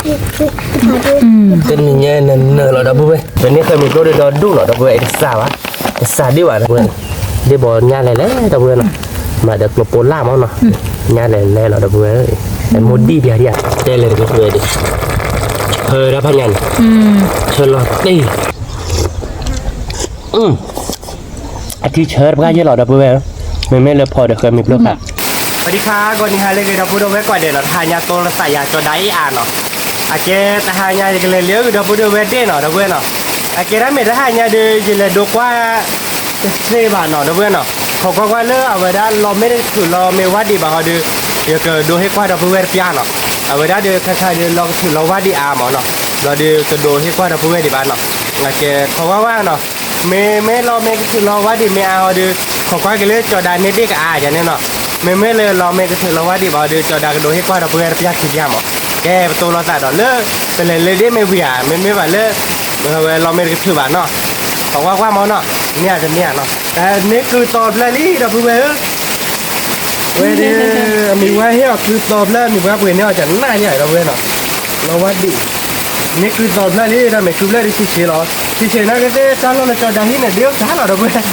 တနံၤညါနနၢၤလီၤ ဒီပုၢ်ဝဲၢ်, ပန့ၢ်ဃဲမ့ၤကျိဒီးဒူၣ်လီၤ ဒီပုၢ်ဝဲၢ်, တစးဘၣ်, တစးဒံးဘၣ် ဒီပုၢ်ဝဲၢ်, ဒ့ၣ်ဘီညါလဲၤလဲၤ ဒီပုၢ်ဝဲၢ်နီၤ, မၤဒီးကျိပိလၢ်မးနီၤ, ညါလဲၤလဲၤလီၤ ဒီပုၢ်ဝဲၢ်, မိၢ်ဒံၣ်ပျၢ်ဒံးဧါ တဲလဲၤတက့ၢ် ဒီပုၢ်ဝဲၢ်ဒံး, ဆၢဒီးဖးညါန့ၣ်, ဆၢလီၤတ့ၢ် အထံဆၢတပှၢ်ယဲၢ်လီၤ ဒီပုၢ်ဝဲၢ်, မ့မ့ၢ်လၢဖီဒီးဃဲမ့ၤပျိခါ, ပဒံခါ ဂီၤနံၤဟါလၢအဂ့ၤ ဒီပုၢ်ဒီဝဲၢ်ကိးဂၤဒဲးနီၤ, တဟါညါတိလၢသးယၤကၠီဒါအံၤအါနီၤ, အကဲတဟါညါယကလဲၤလၢအဂုၤ ဒီပုၢ်ဒီဝဲၢ်ဒ့ၣ်နီၤ ဒီပုၢ်ဝဲၢ်နီၤ, အကဲဒၣ်မ့ၢ်တဟါညါဒီး ယလဲၤဒိကွၢ် တသ့ဘၣ်နီၤ ဒီပုၢ်ဝဲၢ်နီၤ, ခိးကွၢ်ကွၢ်လၢအဝဲဒၣ်လီၤမ့ၢ်တကထုးလီၤမ့ၢ်ဝါဒံးဘၣ်ဟီဒီး, ယကဒိဟ့ၣ်ကွၢ်ဒီပုၢ်ဝဲၢ်တပျၢ်နီၤ, အဝဲဒၣ်ဒီးခါခါဒီးလီၤကထုးလီၤဝါဒံးအါမးနီၤ, လီၤဒီးကဒိဟ့ၣ်ကွၢ်ဒီပုၢ်ဝဲၢ်ဒံးဘၣ်နီၤ, အကဲခိးကွၢ်ကွၢ်နီၤ, မ့မ့ၢ်လီၤမ့ၢ်ကထုးလီၤဝါဒံးမ့ၢ်အါဟီဒီး, ခိးကွၢ်က့ၤလၢကၠီဒါန့ၢ်ဒ့ၣ်ကအါယၤန့ၣ်နီၤ, မ့မ့ၢ်လၢလီၤမ့ၢ်ကထုးလီၤဝါဒံးဘၣ်ဟီဒီး ကၠီဒါကဒိဟ့ၣ်ကွၢ်ဒီပုၢ်ဝဲၢ်တပျၢ်ခံပျၢ်မး, ကဲပတိလီၤသးဒီးလၢ ပလဲၤလၢဒ့ၣ်မ့ၢ်ဝံၤဧါ မ့မ့ၢ်ဘၣ်လၢ ဝဲလီၤမ့ၢ်တကထုးဘၣ်နီၤ, ခိးကွၢ်ကွၢ်မးနီၤ, န့ၢ်ဧါတန့ၢ်ဧါနီၤ, တၢ်န့ၢ်ကုၢ်သီတဖျၢၣ်လံ ဒီပုၢ်ဝဲၢ်ဧၢ, ဝဲဒၣ် အမံၤဝဲဟ့ၣ်အီၤကုၢ်သီဖျၢၣ် မံၤဝဲပှ့ၤန့ၢ်အီၤကနၣ်ယၤ ဒီပုၢ်ဝဲၢ်နီၤ, လီၤဝါဒံး, န့ၢ်ကုၢ်သီဖျၢၣ်လံ ဒီးမ့ၢ်ကုၢ်ဖျၢၣ်ဒ်ဆံးဆံးလီၤ, ဆံးဆံးနာ်က့သ့ၣ် တၢ်လီၢ်လၢကၠီဒါဟံၣ်န့ၣ် ဒ့ၣ်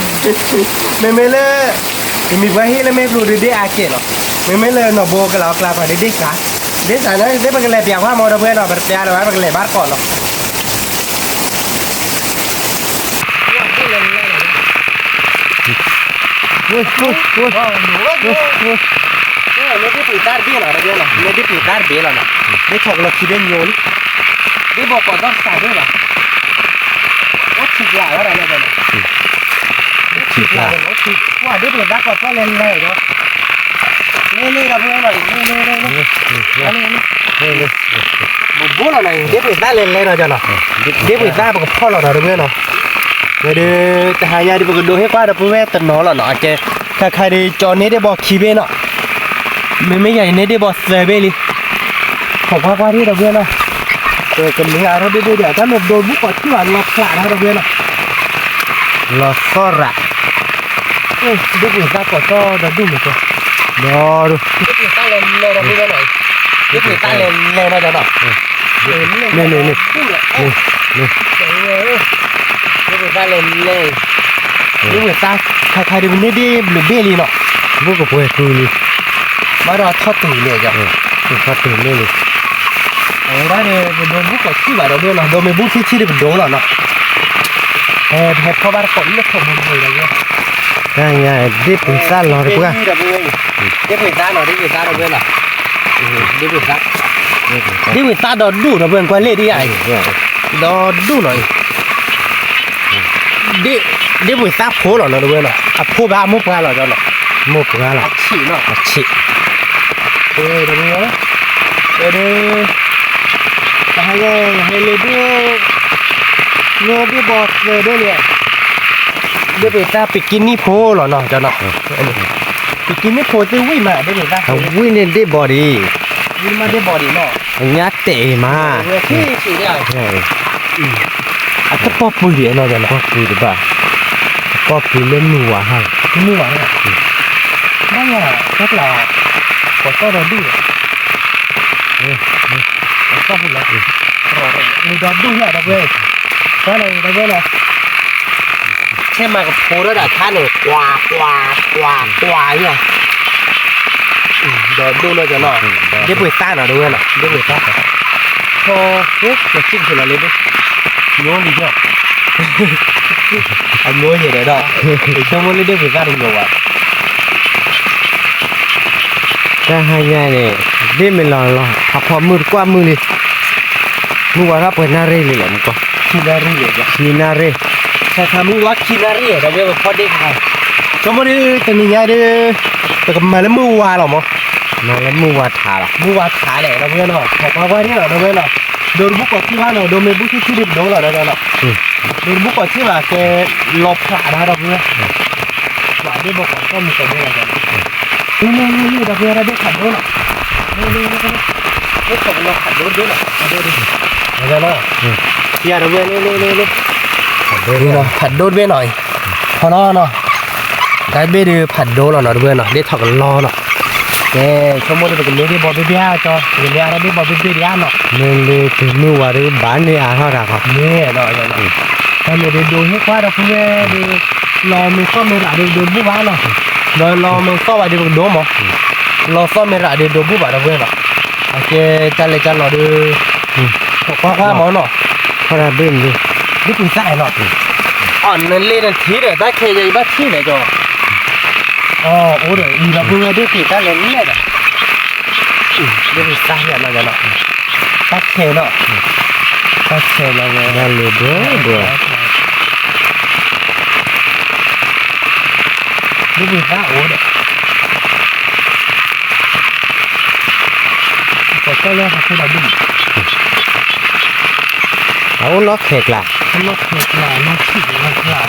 အိၣ်စါလီၤ ဒီပုၢ်ဝဲၢ်, မ့မ့ၢ်လၢ ပမံၤဝဲဟ့ၣ်လၢမ့ၢ်ပျိဒီးဒ့ၣ်အါကဲးလီၤ, မ့မ့ၢ်လၢနီၢ်ဘိကလၤအကျါပှၤဒီးဒ့ၣ်စါ, ဒ့ၣ်စါနာ်က့သ့ၣ် ပကလဲၤပျးကွၢ်မး ဒီပုၢ်ဝဲၢ်နီၤ, ပတပျးလၢၤဘၣ် ပကလဲၤဘၣ်တကိးနီၤ မ့ၢ်ဒ့ၣ်ပှ့ၤသၣ်တဘ့ၣ်လီၤ ဒီပုၢ်ဝဲၢ်နီၤ, မ့ၢ်ဒ့ၣ်ပှ့ၤသၣ်တဘ့ၣ်လီၤနီၤ, ဒ့ၣ်ထီၣ်ကလီၤခံဘ့ၣ်ညိလံ, ဒ့ၣ်ဘီကီးဒီတစးဘ့ၣ်လီၤ, အိၣ်ထံကျါဝဲဒၣ်လၢဒီးနီၤ, အိၣ်ထံကျါ, ပှၤဒ့ၣ်ပှ့ၤသၣ်ကီးသီၣ်လဲၤလဲၤဒီး, လ့လ့ဒီပုၢ်ဝဲၢ်နီၤ, လ့လ့လ့လ့, လ့လ့, ဘူးဘူးလီၤနီၤ, ဒ့ၣ်ပှ့ၤသၣ်လဲၤလဲၤနီၤ ကၠီနီၤ, ဒ့ၣ်ပှ့ၤသၣ်ပကဖီၣ်လီၤနီၤ ဒီပုၢ်ဝဲၢ်နီၤ, ဝဲဒၣ် တဟါညါဒီး ပကဒိးဟ့ၣ်ကွၢ်ဒီပုၢ်ဝဲၢ်တနီၤလီၤနီၤ, အကဲ ခါခါဒီး ကၠီန့ၢ်ဒ့ၣ်ဘီခံဘ့ၣ်နီၤ, မ့မ့ၢ်ယၤအံၤန့ၢ်ဒ့ၣ်ဘီသၢဘ့ၣ်လံ, ခိးကွၢ်ကွၢ်ဒ့ၣ်ဒီပုၢ်ဝဲၢ်နီၤ, ကမ့ၢ်အါထီၣ်ဒ့ၣ်ဒ့ၣ်ဒီး တၢ်မ့ၢ်ဒိးဘူးကီးထံၣ်ဘၣ်လီၤဖျးဒီပုၢ်ဝဲၢ်နီၤ, လီၤသီၣ်ရး ဒ့ၣ်ပှ့ၤသၣ်ကီးသီၣ်ဒီဒူၣ်န့ၣ်, ဒီဒူၣ်, ဒ့ၣ်ပှ့ၤသၣ်လဲၤလဲၤဒီပုၢ်ဝဲၢ်နီၤ, ဒ့ၣ်ပှ့ၤသၣ်လဲၤလဲၤနီၤ ကၠီနီၤ, န့ၣ်န့ၣ်န့ၣ်, ဒ့ၣ်ပှ့ၤသၣ်လဲၤလဲၤ, ဒ့ၣ်ပှ့ၤသၣ် ခါခါဒီး ပန့ၢ်ဒ့ၣ်ဘျုးဘ့ၣ်လံနီၤ, ဘူးကပှဲၤကုလံ, ဘၣ်ဒီးထီၣ်တုၤလံ, ထီၣ်တုၤလံလံ, အဝဲဒၣ်ဒီး ပဒိးဘူးကီးထံၣ်ဘၣ်ဒီပုၢ်ဝဲၢ်နီၤ, ဒိးမ့ၢ်ဘူးထံထံဒီးပဒိးလီၤနီၤ, ဟဲဖီၣ်ဘၣ်တကိးလၢထီၣ်ဘူးဘူးဒီပုၢ်ဝဲၢ်, တၢ်ညါ ဒ့ၣ်ပှ့ၤသၣ်လီၤတပှၢ်, ဒ့ၣ်ပှ့ၤသၣ်နီၤ ဒ့ၣ်ပှ့ၤသၣ်ဒီပုၢ်ဝဲၢ်နီၤ, ဒ့ၣ်ပှ့ၤသၣ်, ဒ့ၣ်ပှ့ၤသၣ်ဒီဒူၣ်ဒီပုၢ်ဝဲၢ် ကွၢ်လ့ၣ်ဒ်အံၤ, ဒီဒူၣ်နီၤအံၤ, ဒ့ၣ်ပှ့ၤသၣ်ဖိလီၤနီၤ ဒီပုၢ်ဝဲၢ်နီၤ, အဖိဘၣ်အမိၢ်ပှၢ်လီၤ ကၠီနီၤ, မိၢ်ပှၢ်လီၤ, အဆံးနီၤ အဆံး, ဒီပုၢ်ဝဲၢ်, ဒီး တဟါညါ ဟဲလၢဒ့ၣ်, န့ၢ်ဒ့ၣ်ဘီသၢဘ့ၣ်လံ, ဒ့ၣ်ပှ့ၤသၣ် ပကံနံၣ်ဖိလီၤနီၤ ကၠီနီၤ, ပကံနံၣ်ဖိသ့ၣ်ဝံၣ်မး ဒ့ၣ်ပှ့ၤသၣ်, ဝံၣ်န့ၢ်ဒ့ၣ်ဘီဒံး, ဝံၣ်မးဒ့ၣ်ဘီဒံးနီၤ, အညါတဲာ်မး, အတပီၢ်ပူၤဒံးနီၤ ကၠီနီၤ, ပီၢ်ပူၤတဘၣ်, ပီၢ်ပူၤလၢမုၢ်ဝၤဟါ, မုၢ်ဝၤ, ဘၣ်ယၤ တၢ်ကျါ, ကီးသီၣ်ဒီဒူၣ်, ကီးသီၣ်ဖဲလဲၣ်, ဒီဒူၣ်ယၤ ဒီပုၢ်ဝဲၢ်, တၢ်လီၤ ဒီပုၢ်ဝဲၢ်လီၤ ဆဲးမၤကဖိထီၣ်ဒီးအခါန့ၣ် ကွၢ်ကွၢ်ကွၢ်ကွၢ်ယၤ, ဒီဒူၣ်နီၤ ကၠီနီၤ, ဒ့ၣ်ပှ့ၤသၣ်နီၤ ဒီပုၢ်ဝဲၢ်နီၤ ဒ့ၣ်ပှ့ၤသၣ်, ဟဲ ကစံၣ်ကလီၤလၢဒ့ၣ်, ညိလံယၤ, အညိယဲဒီးဒီး, ဆိကမိၣ်လၢဒ့ၣ်ပှ့ၤသၣ်တညိဘၣ် တၢ်ဟါညါန့ၣ် ဒ့ၣ်မ့ၢ်လီၤလီၤ ဟးဖီမုၢ်တကွၢ်မုၢ်လံ, မုၢ်ဝါထီၣ်ပှဲၤနၣ်ရံၣ်လံလဲၣ် မုၢ်ကွၢ်, ခံနၣ်ရံၣ်လံ, ခံနၣ်ရံၣ်, ဆဲးခါမုၢ်ဝါခံနၣ်ရံၣ် ဒီပုၢ်ဝဲၢ် ပဖီၣ်ဒ့ၣ်ခါ, ဆိကမိၣ်ဒ်တနံၤညါဒီး ပကမၤလၢမုၢ်ဝါလီၤမး, မၤလၢမုၢ်ဝါထးလီၤ, မုၢ်ဝါထးလဲၣ် ဒီပုၢ်ဝဲၢ်နီၤ ခိးကွၢ်ကွၢ်န့ၣ်လီၤ ဒီပုၢ်ဝဲၢ်နီၤ, ဒိးတဘူၣ်ကိးထံၣ်ဘၣ်နီၤ ဒိးမ့ၢ်ဘူၣ်ထံၣ်ထံၣ်ဒံးပဒိးလီၤ ဒီပုၢ်ဝဲၢ်နီၤ, ဒိးတဘူၣ်ကိးထံၣ်ဘၣ်ကဲ လီၤဖျးဒၣ် ဒီပုၢ်ဝဲၢ် ပှၤဒ့ၣ်ဘီကိးသီၣ်မုၢ်ကိးဘိလီၤ, လ့လ့လ့လ့ ဒီပုၢ်ဝဲၢ် တၢ်ဒ့ၣ်ဖးဒိၣ်နီၤ, လ့လ့လ့, ဒ့ၣ်ခိးကလီၤဖးဒိၣ်တဘ့ၣ်နီၤ, ဖးဒိၣ်တဘ့ၣ်, ဖးဒိၣ်တဘ့ၣ်နီၤ, ဖးဒိၣ်တဘ့ၣ်နီၤ, ဖီနီၤနီၤ, တၢ်ဘ့ၣ်ဒုးဖးဒိၣ်လီၤနီၤ ဒီပုၢ်ဝဲၢ်နီၤ ဒ့ၣ်ထီၣ်ကလီနီၤ ကဲ, ဆိကမိၣ်ဒီးပကန့ၢ်ဒ့ၣ်ဘီဘ့ၣ်ဘ့ၣ်ဧါကၠီ, ပကန့ၢ်အါထီၣ်ဒ့ၣ်ဘီဘ့ၣ်ဘ့ၣ်ဒံးဧါနီၤ, မ့ၢ်လၢပမုၢ်ဝါဒီးဘၣ်န့ၢ်အါထီၣ်တၢ်ဃီ, မ့ၢ်နီၤ, တၢ်မ့ၢ်ဒုးဒိဟ့ၣ်ကွၢ်ဒီပုၢ်ဝဲၢ်ဒီး လီၤမ့ၢ်သီၣ်မ့ၢ်ရးဒီးပဒိးဘူၣ်ဘၣ်နီၤ, ဒီးလီၤမ့ၢ်သီၣ်ဘၣ်ဒီးပကဒိးမး, လီၤသီၣ်မ့ၢ်ရးဒီးဒိးဘူၣ်ဘၣ်ဒီပုၢ်ဝဲၢ်နီၤ, အကဲတၢ်လဲၤတၢ်လီၤဒီး ကွၢ်ကွၢ်မးနီၤ, ထီၣ်တၢ်ဘ့ၣ်မနုၤ, ဒ်ပသးနီၤ, အနလ့နထံဒီးတၢ်ခဲယဲအံၤဘၣ်ထံၣ်လဲၣ်ကၠီ, အိၣ်ဒီးအံၤဒီပုၢ်ဝဲၢ်ဒ်က့ၤ တၢ်လဲၤလဲၣ်ဒီး ဒ်ပသးယဲနီၤ, တၢ်ခဲနီၤ, တၢ်ခဲလီၤဝဲ တၢ်လဲၤဘျီဘျီ ဒ်ပသးအိၣ်ဒီး ကၠီလၢပခိၣ်ဒီးဒ် အအိၣ်လီၢ်ခဲကျါ, လီၢ်ခဲကျါ, လီၢ်ခံလီၢ်ကျါ,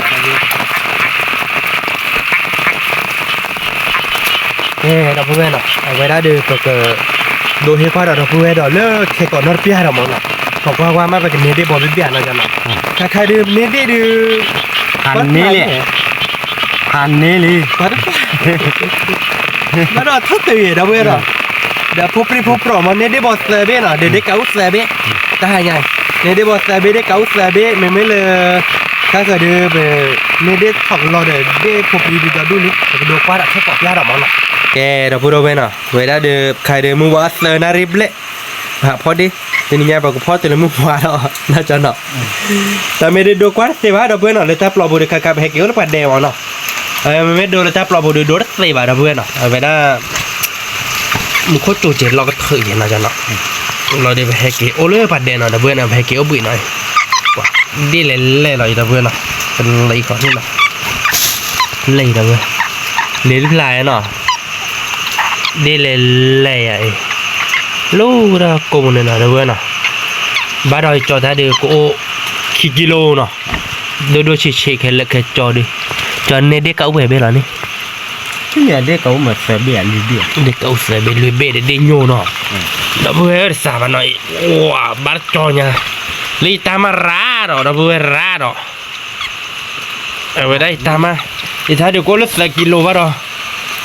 ကဲဒီပုၢ်ဝဲၢ်နီၤ, အဝဲဒၣ်ဒီးပက ဒိးဟ့ၣ်ကွၢ်ဒီးဒီပုၢ်ဝဲၢ်ဒီးလၢခဲကိးနီတပျၢ်ဒီးမးနီၤ, ပကွၢ်ကွၢ်မး ပကန့ၢ်ဒ့ၣ်ဘီဘ့ၣ်ဘ့ၣ်နီၤကၠီနီၤ, ခါခါဒီးန့ၢ်ဒ့ၣ်ဒီး ဟးန့ၢ်လံ, ဟးန့ၢ်လံ, ဘၣ်ဒီးထီၣ်တုၤယဲဒီပုၢ်ဝဲၢ်နီၤ, ဒီးဖိပြံဖိပြီၣ်မး န့ၢ်ဒ့ၣ်ဘီသၢဘ့ၣ်နီၤ, ဒီးဒ့ၣ်ကးအူသၢဘ့ၣ်, တၢ်ဟါညါ, န့ၢ်ဒ့ၣ်ဘီသၢဘ့ၣ် ဒ့ၣ်ကးအူသၢဘ့ၣ်, မ့မ့ၢ်လၢ တၢ်ဃၢၤဒီး ပန့ၢ်ဒ့ၣ်ထီၣ်ကလီဒီး ဒ့ၣ်ဖိပြံဒ်ဒီဒူၣ်လံ, ပကဒိးကွၢ်ဒီးခဲကိးပျၢ်ဒီးမးနီၤ, ကဲဒီပုၢ်ဝဲၢ်နီၤ, ဝဲဒၣ်ဒီးခါဒီးမုၢ်ဝါသၢနၣ်ရံၣ်ဘျဲၣ် ပဟးဖီၣ်ဒ့ၣ်, တနံၤညါပကဖီၣ်တုၤလၢမုၢ်ဝါလီၤ နီၤကၠီနီၤ, တၢ်မ့ၢ်ဒုးဒိးကွၢ်တသ့ဘၣ်ဒီပုၢ်ဝဲၢ်နီၤ, လၢတၢ်ပျီပူၤဒီး ခါခါပဟဲက့ၤအိၣ်လၢပှၤဒဲးမးနီၤ, မ့မ့ၢ်ဒိးလၢတၢ်ပျီပူၤဒီး ဒိးတသ့ဘၣ်ဒီပုၢ်ဝဲၢ်နီၤ, အဝဲဒၣ် မူခိၣ်စူၤစဲးလီၢ်ကထုးယဲနီၤကၠီနီၤ, လီၤဒီးပဟဲက့ၤအိၣ်လၢပှၤဒဲးနီၤ ဒီပုၢ်ဝဲၢ်နီၤ, ပဟဲက့ၤအိၣ်ဘှံးနီၤ, ဒ့ၣ်လဲၤလဲၤလီၤအံၤဒီပုၢ်ဝဲၢ်နီၤ, ကလံၤဃီန့ၣ်နီၤ, လဲၤဒီပုၢ်ဝဲၢ်, လ့တဖျါနီၤ, ဒ့ၣ်လဲၤလဲၤယၤအံၤ, လီၤဒီးကိးမုၢ်န့ၣ်နီၤ ဒီပုၢ်ဝဲၢ်နီၤ, ဘၣ်ဒီးယကၠီတၢ်ဒီးကအိၣ်ခံကံလိနီၤ, ဒိၣ်ဒိၣ်ဆံးဆံးခဲလၢာ်ခဲကၠီဒီး, ကၠီန့ၢ်ဒ့ၣ်ကးအူပှဲၤဘ့ၣ်လီၤန့ၣ် ဒ့ၣ်ကးအူသၢဘ့ၣ် လွံၢ်ဘ့ၣ်, ဒ့ၣ်ကးအူသၢဘ့ၣ် လွံၢ်ဘ့ၣ်ဒီးဒ့ၣ်ညိၣ်နီၤ, ဒီပုၢ်ဝဲၢ်တစးဘၣ်နီၤအံၤ, ဝၤဘၣ်တကၠီညါ, လၢယတၢ်မၤရၤဒီး ဒီပုၢ်ဝဲၢ်ရၤဒီး, အဝဲဒၣ်ယတၢ်မၤ, ယတၢ်ဒုးကအိၣ်လၢသၢကံလိဘၣ်ဒီး,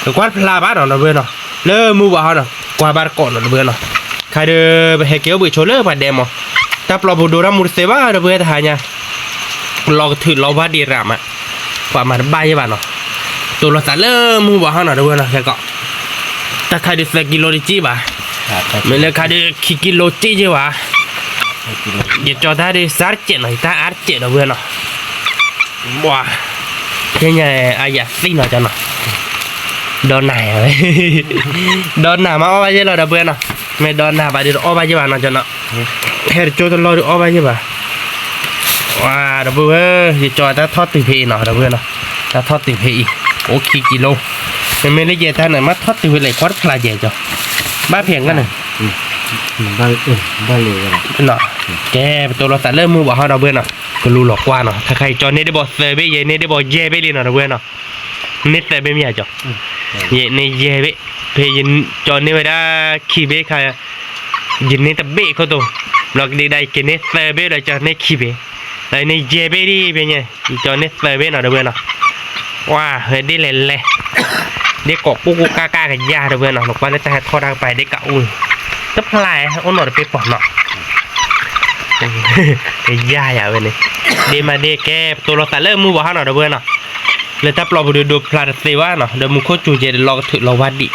ကကွၢ်တဖျါဘၣ်ဒီး ဒီပုၢ်ဝဲၢ်နီၤ, လၢမုၢ်ဝါဟီဒီး ကွၢ်ဘၣ်တကိးနီၤ ဒီပုၢ်ဝဲၢ်နီၤ, ခါဒီး ပဟဲက့ၤအိၣ်ဘှံးဆိလၢပှၤဒဲးမး, တၢ်ပျီပူၤဒိးတၢ်မူတသ့ဘၣ် ဒီပုၢ်ဝဲၢ်တဟါညါ လီၤကထုးလီၤဝါဒံးရၤမး, ပှၤမၤတဘၣ်ယဲဘၣ်နီၤ, တိၢ်လီၤသးလၢမုၢ်ဝါဟီနီၤ ဒီပုၢ်ဝဲၢ်နီၤ, ခဲကီး, တၢ်ခါဒုးသၢကံလိတက့ၢ်ဘၣ်, မ့ၢ်လၢခါဒုးခံကံလိတက့ၢ်ဘၣ်, ယကၠီတၢ်ဒုးစၢ်တစဲးနီၤ ယတၢ်အါတစဲး ဒီပုၢ်ဝဲၢ်နီၤ, ဘၣ်, သ့ၣ်ညါအါယၤသံနီၤကၠီနီၤ, ဒီးနၤယၤဝဲ, ဒီးနၤမးအီၣ်ဘၣ်ယဲလီၤ ဒီပုၢ်ဝဲၢ်နီၤ, မ့ၢ်ဒီးနၤဘၣ်ဒုးတအီၣ်ဘၣ်ယဲဘၣ်နီၤကၠီနီၤ, ဟဲတကၠိတလီၢ်ဒုးအီၣ်ဘၣ်ယဲဘၣ် ဝၤ ဒီပုၢ်ဝဲၢ်, ယကၠီတၢ်ထီၣ်တုၤဖဲအံၤနီၤ ဒီပုၢ်ဝဲၢ်နီၤ, တၢ်ထီၣ်တုၤဖဲအံၤ, အိၣ်ခံကံလိ, မ့မ့ၢ်လၢယဲတၢ်န့ၣ် မ့ၢ်ထီၣ်တုၤဖဲလဲၣ် ကွၢ်တဖျါယဲကၠီ, ဘၣ်ဖဲအံၤန့ၣ်, ကဲ ပတိၢ်လီၤသးလၢမုၢ်ဝါဟီ ဒီပုၢ်ဝဲၢ်နီၤ, ကလူလီၤကွၢ်နီၤ, ခဲခါယကၠီန့ၢ်ဒ့ၣ်ဘီသၢဘ့ၣ် ယဲန့ၢ်ဒ့ၣ်ဘီယဲၢ်ဘ့ၣ်လံနီၤ ဒီပုၢ်ဝဲၢ်နီၤ, န့ၢ်သၢဘ့ၣ်မ့ၢ်ယၤကၠီ, ယဲန့ၢ်ယဲၢ်ဘ့ၣ်, ဖဲယကၠီန့ၢ်ဝဲဒၣ်ခံဘ့ၣ်ခါ ယန့ၢ်တဘ့ၣ်ခိၣ်တိၤ, ဘျီကဒံကဒါ ယက့ၤန့ၢ်သၢဘ့ၣ်ဒီးကၠီန့ၢ်ခံဘ့ၣ်, ဒီးန့ၢ်ယဲၢ်ဘ့ၣ်ဒ်ဖဲညါ, ယကၠီန့ၢ်သၢဘ့ၣ်နီၤ ဒီပုၢ်ဝဲၢ်နီၤ, ဝၤ ဟဲဒ့ၣ်လဲၤလဲၤ, ဒ့ၣ်ကိးကူကူကၢ်ကၢ်ကယၢ် ဒီပုၢ်ဝဲၢ်နီၤ, နကွၢ်လၢတၢ်ဟဲထီၣ်တၢ်ကပၤဒ့ၣ်ကးအူ, တဖျါ အိၣ်နီၤတပ့ၢ်ပီၤနီၤ, ကယၢ်ယၤဝဲန့ၣ်, ဒ့ၣ်မးဒ့ၣ်ကဲ ပတိၢ်လီၤသးလၢမုၢ်ဝါဟီနီၤ ဒီပုၢ်ဝဲၢ်နီၤ, လၢတၢ်ပျီပူၤဒုးဒိးဖျါတသ့ဘၣ်နီၤ, ဒီးမူခိၣ်စူၤကဲဒီးလီၤကထုးလီၤဝါဒံး,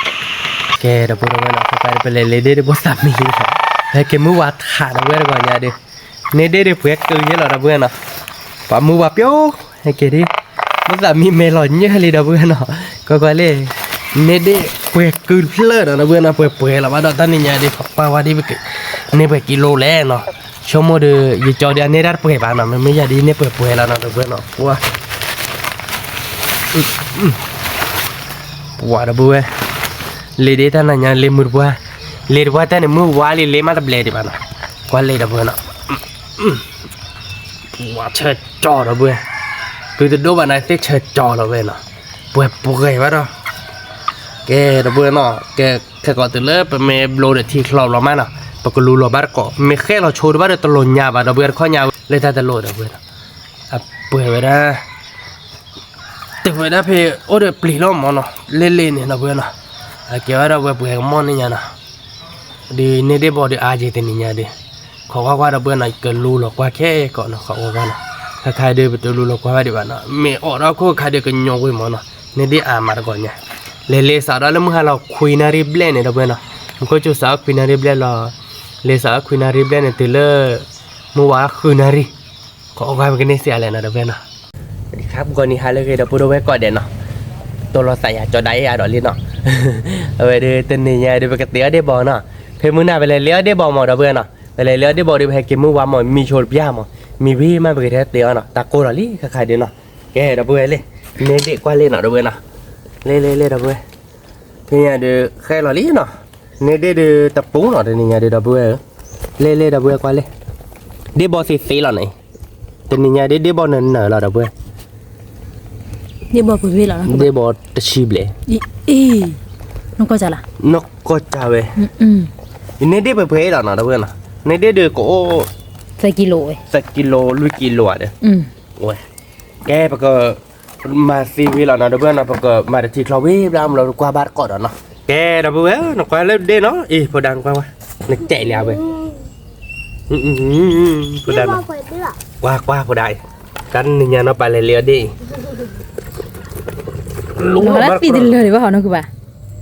ကဲ ဒီပုၢ်ဝဲၢ်နီၤ ခဲခါဒီးပလဲၤလ့ဒ့ၣ်ဒီးဘိသးမံလံနီၤ, ဟဲက့ၤမုၢ်ဝါထး ဒီပုၢ်ဝဲၢ်တဂီၤညါဒီး, န့ၢ်ဒ့ၣ်ဒီးပှဲၤကုာ်ယဲလီၤ ဒီပုၢ်ဝဲၢ်နီၤ, ပှၤမုၢ်ဝါပျိ, ဟဲက့ၤဒ်, ဘိသးမံမဲာ်လီၤညၢၢ်လံ ဒီပုၢ်ဝဲၢ်နီၤ, ကွၢ်ကွၢ်လံ, န့ၢ်ဒ့ၣ်ပှဲၤကုာ်တဖျၢၣ်နီၤ ဒီပုၢ်ဝဲၢ်နီၤ, ပှဲၤပှဲၤလီၤဘၣ်ဒီးတၢ်နံၤညါဒီး ပကွၢ်ဝဲဒ်ပက့ၤ, န့ၢ်ပှဲၤကံလိလဲၣ်နီၤ, ဆိကမိၣ်ဒီး ယကၠီဒီးအန့ၢ်တၢ်တပှဲၤဘၣ်နီၤ, မ့မ့ၢ်ယၤဒ်န့ၢ်ပှဲၤပှဲၤလီၤနီၤ ဒီပုၢ်ဝဲၢ်နီၤ, ပှၤ ပှၤ ဒီပုၢ်ဝဲၢ်, လ့ဒ့ၣ်တၢ်နၤညါလ့မုၢ်တပှၢ်, လ့တပှၢ်တၢ်န့ၣ်မုၢ်ဝါလံ လ့မးတဘျဲးဒံးဘၣ်နီၤ, ကွၢ်လ့ ဒီပုၢ်ဝဲၢ်နီၤ, ပှၤဆၢကၠီ ဒီပုၢ်ဝဲၢ်, ကုတဒိၣ်ဘၣ်န့ၣ်သ့ၣ်ဆၢကၠီလီၤဝဲနီၤ, ပှဲၤပှဲၤဘၣ်ဒီး, ကဲ ဒီပုၢ်ဝဲၢ်နီၤ, ကဲ ခဲကိးတုၤလၢပမ့ၢ်ဘျိဒီးထံချီဘျီမးနီၤ, ပကလူလီၤဘၣ်တကိး, မ့ၢ်ဃဲလီၤဆိတဘၣ်ဒီးတလိၣ်ညါဘၣ် ဒီပုၢ်ဝဲၢ်တခီညါဝဲ လၢတၢ်တလိၣ် ဒီပုၢ်ဝဲၢ်နီၤ, အပှဲၤဝဲဒၣ် တုၤဝဲဒၣ်ဖဲအိၣ်ဒီးပျံၤလီၤမးနီၤ, လ့လ့န့ၣ် ဒီပုၢ်ဝဲၢ်နီၤ, အကဲဝဲဒီပုၢ်ဝဲၢ် ပှဲၤကမီၣ်န့ၣ်ညါနီၤ, ဒ်န့ၢ်ဒ့ၣ်ဘီဒုးအါက့ၤတနံၤညါဒုး, ခိးကွၢ်ကွၢ်ဒီပုၢ်ဝဲၢ်နီၤ, ကလူလီၤကွၢ်ခဲကီးနီၤ, ခိးကွၢ်ကွၢ်နီၤ, ခဲခါဒုး ပတလူလီၤကွၢ်ဘၣ်ဒံးဘၣ်နီၤ, မ့ၢ်အိးထီၣ်ခိၣ်ခါဒုးကညီဝ့ၢ်မးနီၤ, န့ၢ်ဒ့ၣ်အါမးတဂီၤညါ, လဲၤလဲၤစးဒီးလၢမုၢ်ဟါလီၤခွံနၣ်ရံၣ်ဘျဲၣ်န့ၣ် ဒီပုၢ်ဝဲၢ်နီၤ, မူခိၣ်စူၤစးအီၣ်ခွံနၣ်ရံၣ်ဘျဲၣ်လီၤ, လဲၤစးအီၣ်ခွံနၣ်ရံၣ်ဘျဲၣ်န့ၣ် တုၤလၢ မုၢ်ဝါဃုနၣ်ရံၣ်, ခိးကွၢ်ကွၢ်ပကန့ၢ်စ့ၢ်အါလဲၣ်နီၤ ဒီပုၢ်ဝဲၢ်နီၤ, စဝၤစဒီခၣ် ပဂီၤနံၤဟါလၢအဂ့ၤ ဒီပုၢ်ဝဲၢ်ကိးဂၤဒဲးနီၤ, တိၢ်လီၤသးယၤကၠီဒါအံၤအါဒီးလံနီၤ, အဝဲဒုးတနံၤညါဒုး ပကသ့အီၣ်ဒ့ၣ်ဘီနီၤ, ဖဲမုၢ်နၤပလဲၤလဲၤအီၣ်ဒ့ၣ်ဘီမး ဒီပုၢ်ဝဲၢ်နီၤ, ပလဲၤလဲၤအီၣ်ဒ့ၣ်ဘီဒုး ပဟဲက့ၤမုၢ်ဝါမး မံဆိတပျၢ်မး, မံဝံၤမး ပကတဲသ့အီၣ်နီၤ, တၢ်ကိၢ်လီၤလံခဲခါဒုးနီၤ, ကဲဒီပုၢ်ဝဲၢ်လံ, န့ၢ်ဒ့ၣ်ကွၢ်လံနီၤ ဒီပုၢ်ဝဲၢ်နီၤ, လဲၤလဲၤလဲၤ ဒီပုၢ်ဝဲၢ်, ဖဲညါဒုးဃဲလီၤလံနီၤ, န့ၢ်ဒ့ၣ်ဒုးတပူၤနီၤ တနံၤညါဒုး ဒီပုၢ်ဝဲၢ်ဧၢ, လဲၤလဲၤ ဒီပုၢ်ဝဲၢ်ကွၢ်လံ, ဒ့ၣ်ဘီသ့သ့လီၤန့ၣ်, တနံၤညါဒုး ဒ့ၣ်ဘီနၢၤနၢၤလီၤ ဒီပုၢ်ဝဲၢ်, ဒ့ၣ်ဘီတဆံဘျဲၣ်, နီၢ်ကီၢ်စၢ်ဝဲ, န့ၢ်ဒ့ၣ်ပှဲၤပှဲၤလီၤနီၤ ဒီပုၢ်ဝဲၢ်နီၤ, န့ၢ်ဒ့ၣ်ဒုးကအိၣ် သၢကံလိ လွံၢ်ကံလိဧါဒီး, ဝဲ, ကဲပက မၤသံဝံၤလီၤနီၤ ဒီပုၢ်ဝဲၢ်နီၤ, ပကမၤတထံၣ်ချီဝံၤဘျီ မ့ၢ်လီၤကွၢ်ဘၣ်တကိးဒီးနီၤ, ကဲဒီပုၢ်ဝဲၢ် နကွၢ်လၢဒ့ၣ်နီၤ, အံၤ ဖိဒါနကွၢ်ဝဲ, နတဲလံအဝဲ, ဖိဒါနီၤ, ကွၢ်ကွၢ်ဖိဒါအံၤ, တၢ်နံၤညါနီၤ ပလဲၤလဲၤအီၣ်ဒ့ၣ်အံၤ, လီၤလၢသံတလၢာ်ဒံးဘၣ်ဟီနီၤ ကဘၣ် သံ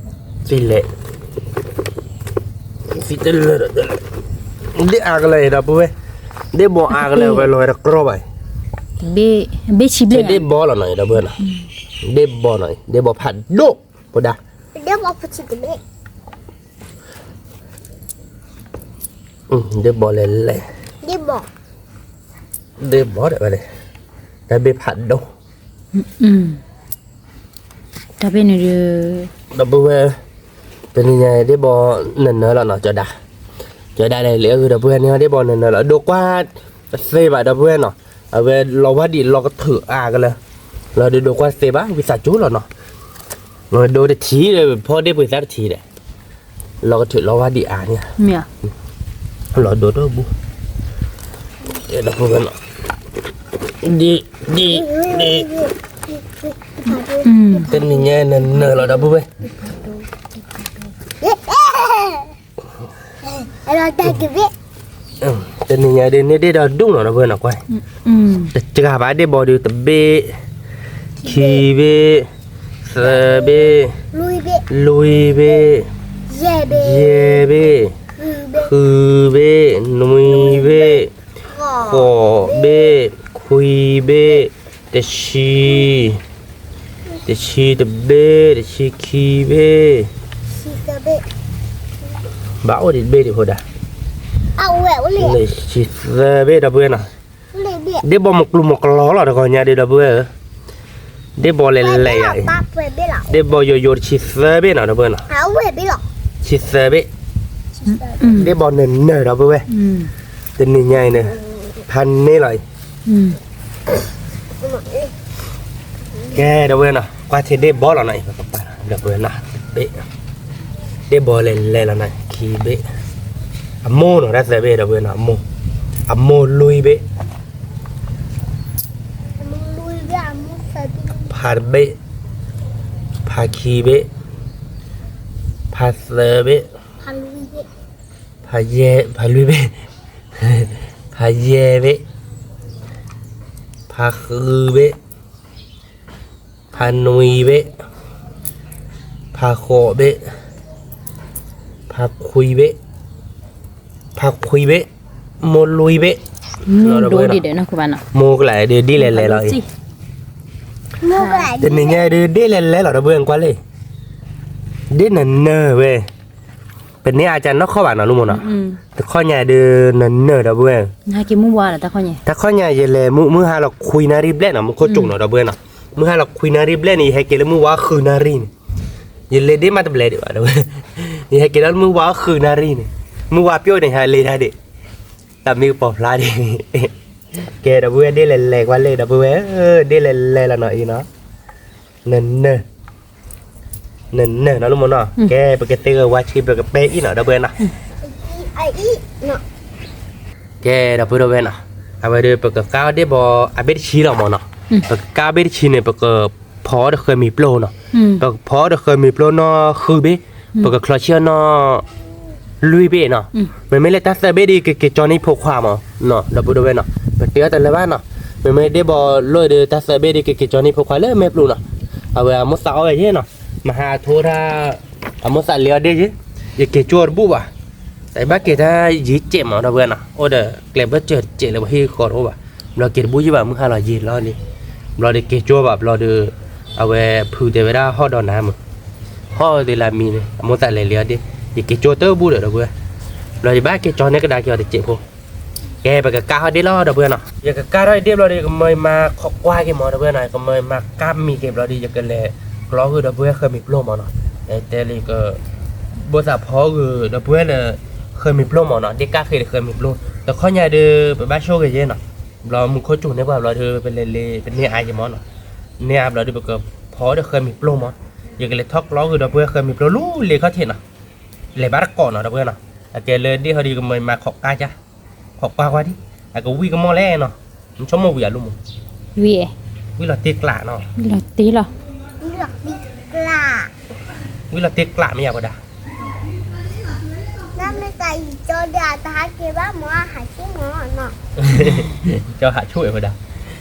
လဲၣ်, သံတလၢာ်ဒီး, ဒ့ၣ်အါကလၢာ်အံၤ ဒီပုၢ်ဝဲၢ်, ဒ့ၣ်ဘီအါကလၢာ်ဝဲ လီၤဝဲတကြီဘၣ်အံၤ, ဘ့ၣ်ဆံဘျဲၣ်, ဒ့ၣ်ဘီလီၤနီၤ ဒီပုၢ်ဝဲၢ်နီၤ, ဒ့ၣ်ဘီနီၤ ဒ့ၣ်ဘီဖးဒိၣ်, ဖိဒါ, ဒ့ၣ်ဘီလဲၤလဲၤ, ဒ့ၣ်ဘီဒဲးဝဲန့ၣ်, တၢ်ဘ့ၣ်ဖးဒိၣ် တၢ်ဘ့ၣ်န့ၣ်ဒုး, ဒီပုၢ်ဝဲၢ်, တနံၤညါဒ့ၣ်ဘီနၢၤနၢၤလီၤနီၤ ကၠီဒါ, ကၠီဒါလဲၤလဲၤအဂ့ၤ ဒီပုၢ်ဝဲၢ်န့ၣ် ဒ့ၣ်ဘီနၢၤနၢၤလီၤ ဒိကွၢ်တသ့ဘၣ် ဒီပုၢ်ဝဲၢ်နီၤ, အဝဲလီၤဝါဒံးလီၤကထုးအါကလၢာ်, လီၤဒုးဒိကွၢ်တသ့ဘၣ် ဝံသးစူၤလီၤနီၤ, ဒိတထံၣ်ဒီး ဖီဒ့ၣ်ပှ့ၤသၣ်တထံၣ်ဒီး လီၤကထုးလီၤဝါဒံးအါန့ၣ်, လီၤဒိတဘိ, ဒီပုၢ်ဝဲၢ်နီၤ, ဒ်, ဒ်, ဒ်, တနံၤညါနၢၤနၢၤလီၤ ဒီပုၢ်ဝဲၢ်, တနံၤညါဒ်န့ၣ်ဒ့ၣ်ဒီးဒူၣ်နီၤ ဒီပုၢ်ဝဲၢ်နီၤ ကွၢ်, တစှၤဘၣ်ဒ့ၣ်ဘီဒုး တဘ့ၣ်, ခံဘ့ၣ်, သၢဘ့ၣ်, လွံၢ်ဘ့ၣ်, ယဲၢ်ဘ့ၣ်, ဃုဘ့ၣ်, နွံဘ့ၣ်, ဃိးဘ့ၣ်, ခွံဘ့ၣ်, တဆံ, တဆံတဘ့ၣ်, တဆံခံဘ့ၣ်, ဘၣ်အိၣ်ဒံးတဘ့ၣ်ဒံးဖိဒါ, တဆံသၢဘ့ၣ် ဒီပုၢ်ဝဲၢ်နီၤ, ဒ့ၣ်ဘီမုၢ်ကျူမုၢ်ကျီလီၤ တဂီၤညါဒုး ဒီပုၢ်ဝဲၢ်ဧၢ, ဒ့ၣ်ဘီလဲၤလဲၤယၤအံၤ, ဒ့ၣ်ဘီယိယိတဆံသၢဘ့ၣ်နီၤ ဒီပုၢ်ဝဲၢ်နီၤ, တဆံသၢဘ့ၣ်, ဒ့ၣ်ဘီနၢၤနၢၤ ဒီပုၢ်ဝဲၢ်, တနံၤညါအံၤန့ၣ်, ဖးန့ၢ်လီၤအံၤ ကဲ ဒီပုၢ်ဝဲၢ်နီၤ ကွၢ်ထံဒ့ၣ်ဘီလီၤနီၤအံၤ ပကပာ်လီၤ ဒီပုၢ်ဝဲၢ်နီၤ ဘ့ၣ်, ဒ့ၣ်ဘီလဲၤလဲၤလီၤနီၤ ခံဘ့ၣ်, အမိၢ်နီၤ တၢ်သၢဘ့ၣ် ဒီပုၢ်ဝဲၢ်နီၤ အမိၢ်, အမိၢ်လွံၢ်ဘ့ၣ်, ဖးတဘ့ၣ်, ဖးခံဘ့ၣ်, ဖးသၢဘ့ၣ်, ဖးယဲၢ်, ဖးလွံၢ်ဘ့ၣ်, ဖးယဲၢ်ဘ့ၣ်, ဖးဃုဘ့ၣ် ဖးနွံဘ့ၣ်, ဖးဃိးဘ့ၣ်, ဖးခွံဘ့ၣ်, ဖးခွံဘ့ၣ်, မိၢ်လွံၢ်ဘ့ၣ်, မိၢ်ကလးဒ်လဲၤလဲၤလီၤအံၤ, တနံၤညါဒုးဒ့ၣ်လဲၤလဲၤလီၤ ဒီပုၢ်ဝဲၢ်ကွၢ်လံ, ဒ့ၣ်နၢၤနၢၤဝဲ ပန့ၢ်အါကနီၢ်ခီၣ်ဘၣ်နီၤ လူမုၢ်နီၤ, တခီညါဒုး နၢၤနၢၤ ဒီပုၢ်ဝဲၢ်, တခီညါယလဲၤမုၢ်ဟါလီၤခွံနၣ်ရံၣ်ဘျဲၣ်နီၤ မူခိၣ်ကၠိၣ်နီၤ ဒီပုၢ်ဝဲၢ်နီၤ, မုၢ်ဟါလီၤခွံနၣ်ရံၣ်ဘျဲၣ်န့ၣ် ယဟဲက့ၤလၢမုၢ်ဝါဃုနၣ်ရံၣ်န့ၣ်, ယလဲၤဒ့ၣ်မးတဘျဲၣ်ဒံးဘၣ် ဒီပုၢ်ဝဲၢ်, ယဟဲက့ၤလၢမုၢ်ဝါဃုနၣ်ရံၣ်န့ၣ်, မုၢ်ဝါပျိၢ်န့ၣ် ယဟဲလ့ၤတၢ်ဒံး, တၢ်မံကပီၤဖျါဒံး, ကဲ ဒီပုၢ်ဝဲၢ်ဒ့ၣ်လဲၤလဲၤကွၢ်လံ ဒီပုၢ်ဝဲၢ်, ဒ့ၣ်လဲၤလဲၤလီၤနီၤအံၤနီၤ, နၢၤနၢၤ နၢၤနၢၤနီၤ လူမုၢ်နီၤ, ကဲ ပကသ့ဂ့ၤဝါဆံ ပကပဲအံၤနီၤ ဒီပုၢ်ဝဲၢ်နီၤ, ကဲ ဒီပုၢ်ဝဲၢ်နီၤ, အဝဲဒုး ပကကါအီၣ်ဒ့ၣ်ဘီအဘ့ၣ်တဆံလီၤမးနီၤ, ပကကါအီၣ်ဘ့ၣ်တဆံန့ၣ် ပကဖီအီၣ်ဒီးဃၢမံၤပျိၢ်နီၤ, ပကဖီအီၣ်ဒီးဃၢမံၤပျိၢ်နီၤ ဃုဘ့ၣ်, ပကချီဆံၣ်အီၣ်နီၢ် လွံၢ်ဘ့ၣ်နီၤ, မ့မ့ၢ်လၢတၢ်သၢဘ့ၣ်ဒီး ကက့ၤကၠီန့ၢ်ဖိခွါမးနီၤ, ဒီပုၢ်ဒီဝဲၢ်နီၤ, ပတဲအီၤတလၢဘၣ်နီၤ, မ့မ့ၢ်ဒ့ၣ်ဘီလိၣ်ဒီး တၢ်သၢဘ့ၣ်ဒီး ကက့ၤကၠီန့ၢ်ဖိခွါလၢမဲာ်ပျီနီၤ, အဝဲအမိၢ်သးအီၣ်ဝဲယဲနီၤ, မဟါအထိတၢ် အမိၢ်သးလဲၤအီၤဒ့ၣ်ယဲ, ယက့ၤကၠီတဘူၣ်ဘၣ်, တဘၣ်က့ၤတၢ်ယံၤကဲးမး ဒီပုၢ်ဝဲၢ်နီၤ, အိၣ်ဒီးကျဲဘၢၣ်စၢၤတစဲးလၢပှၤဟံၣ်ဃီတအိၣ်ဘၣ်, ဘျီက့ၤတဘူၣ်ယဲဘၣ် မုၢ်ဟါလီၤယံာ်လီၤလံ, ဘျီဒီးက့ၤကၠီဘၣ် ဘျီဒီး အဝဲဖုတဲဝဲဒၣ်ဟီၣ်ဒီးနၤမး, ဟီၣ်သ့လၢမံၤန့ၣ် အမိၢ်သးလဲၤလဲၤအီၤဒ့ၣ်, ယက့ၤကၠီတဘူၣ်ဒီး ဒီပုၢ်ဝဲၢ်, ဘျီယဘၣ်က့ၤကၠီန့ၢ်ကဒါက့ၤအီၤတစဲးဖိ ကဲ ပကကါထီၣ်ဒ့ၣ်လီၤ ဒီပုၢ်ဝဲၢ်နီၤ, ယကကါထီၣ်ဒ့ၣ်ဘျီဒီး ကမၢယမၤခိးကွၢ်က့ၤမး ဒီပုၢ်ဝဲၢ်နီၤ, ကမၢယမၤကါမံၤက့ၤဘျီဒီး ယကလဲၤကျီဃုာ်ဒီပုၢ်ဝဲၢ်ဃၢမံၤပျီမးနီၤ, တဲလံက ဘိသးဖီဃုာ်ဒီပုၢ်ဝဲၢ်လၢ ဃၢမံၤပျီမးနီၤ, ဒ့ၣ်ကၣ်ဃ့ဒီးဃၢမံၤပျီ, တခီညါဒီး ပဘၣ်ဆိၣ်ဂ့ၤယဲနီၤ, ဘျီမူခိၣ်စူၤန့ၢ်ပှၤဘျီဒီး ပလဲၤလ့ ပန့ၢ်အါယဲမးနီၤ, န့ၢ်အါဘျီဒီး ပကဖီဒီးဃၢမံၤပျီမး, ယကလဲၤထီၣ်ကျီဃုာ်ဒီပုၢ်ဝဲၢ်ဃၢမံၤပျီ လူလ့ခီၣ်ထံးနီၤ, လဲၤဘၣ်တကိးနီၤ ဒီပုၢ်ဝဲၢ်နီၤ, အကဲလၢဒ့ၣ်ဟီဒီး ကမၢယမၤခိးကွၢ်ကါ ခိးကွၢ်ကွၢ်ဒံး, အကဝံၣ်ကမီၢ်လဲၣ်နီၤ, နဆိကမိၣ်ဝံၤအလိၣ်မး, ဝံၣ်, ဝံၣ်လီၤတ့ကျးနီၤ, ဝံၣ်လီၤတ့ကျး, ဝံၣ်လီၤတ့ကျးမ့ၢ်ယၤပှၤဒၣ်, ကၠီဟးဆိၣ်ဝဲဒၣ်,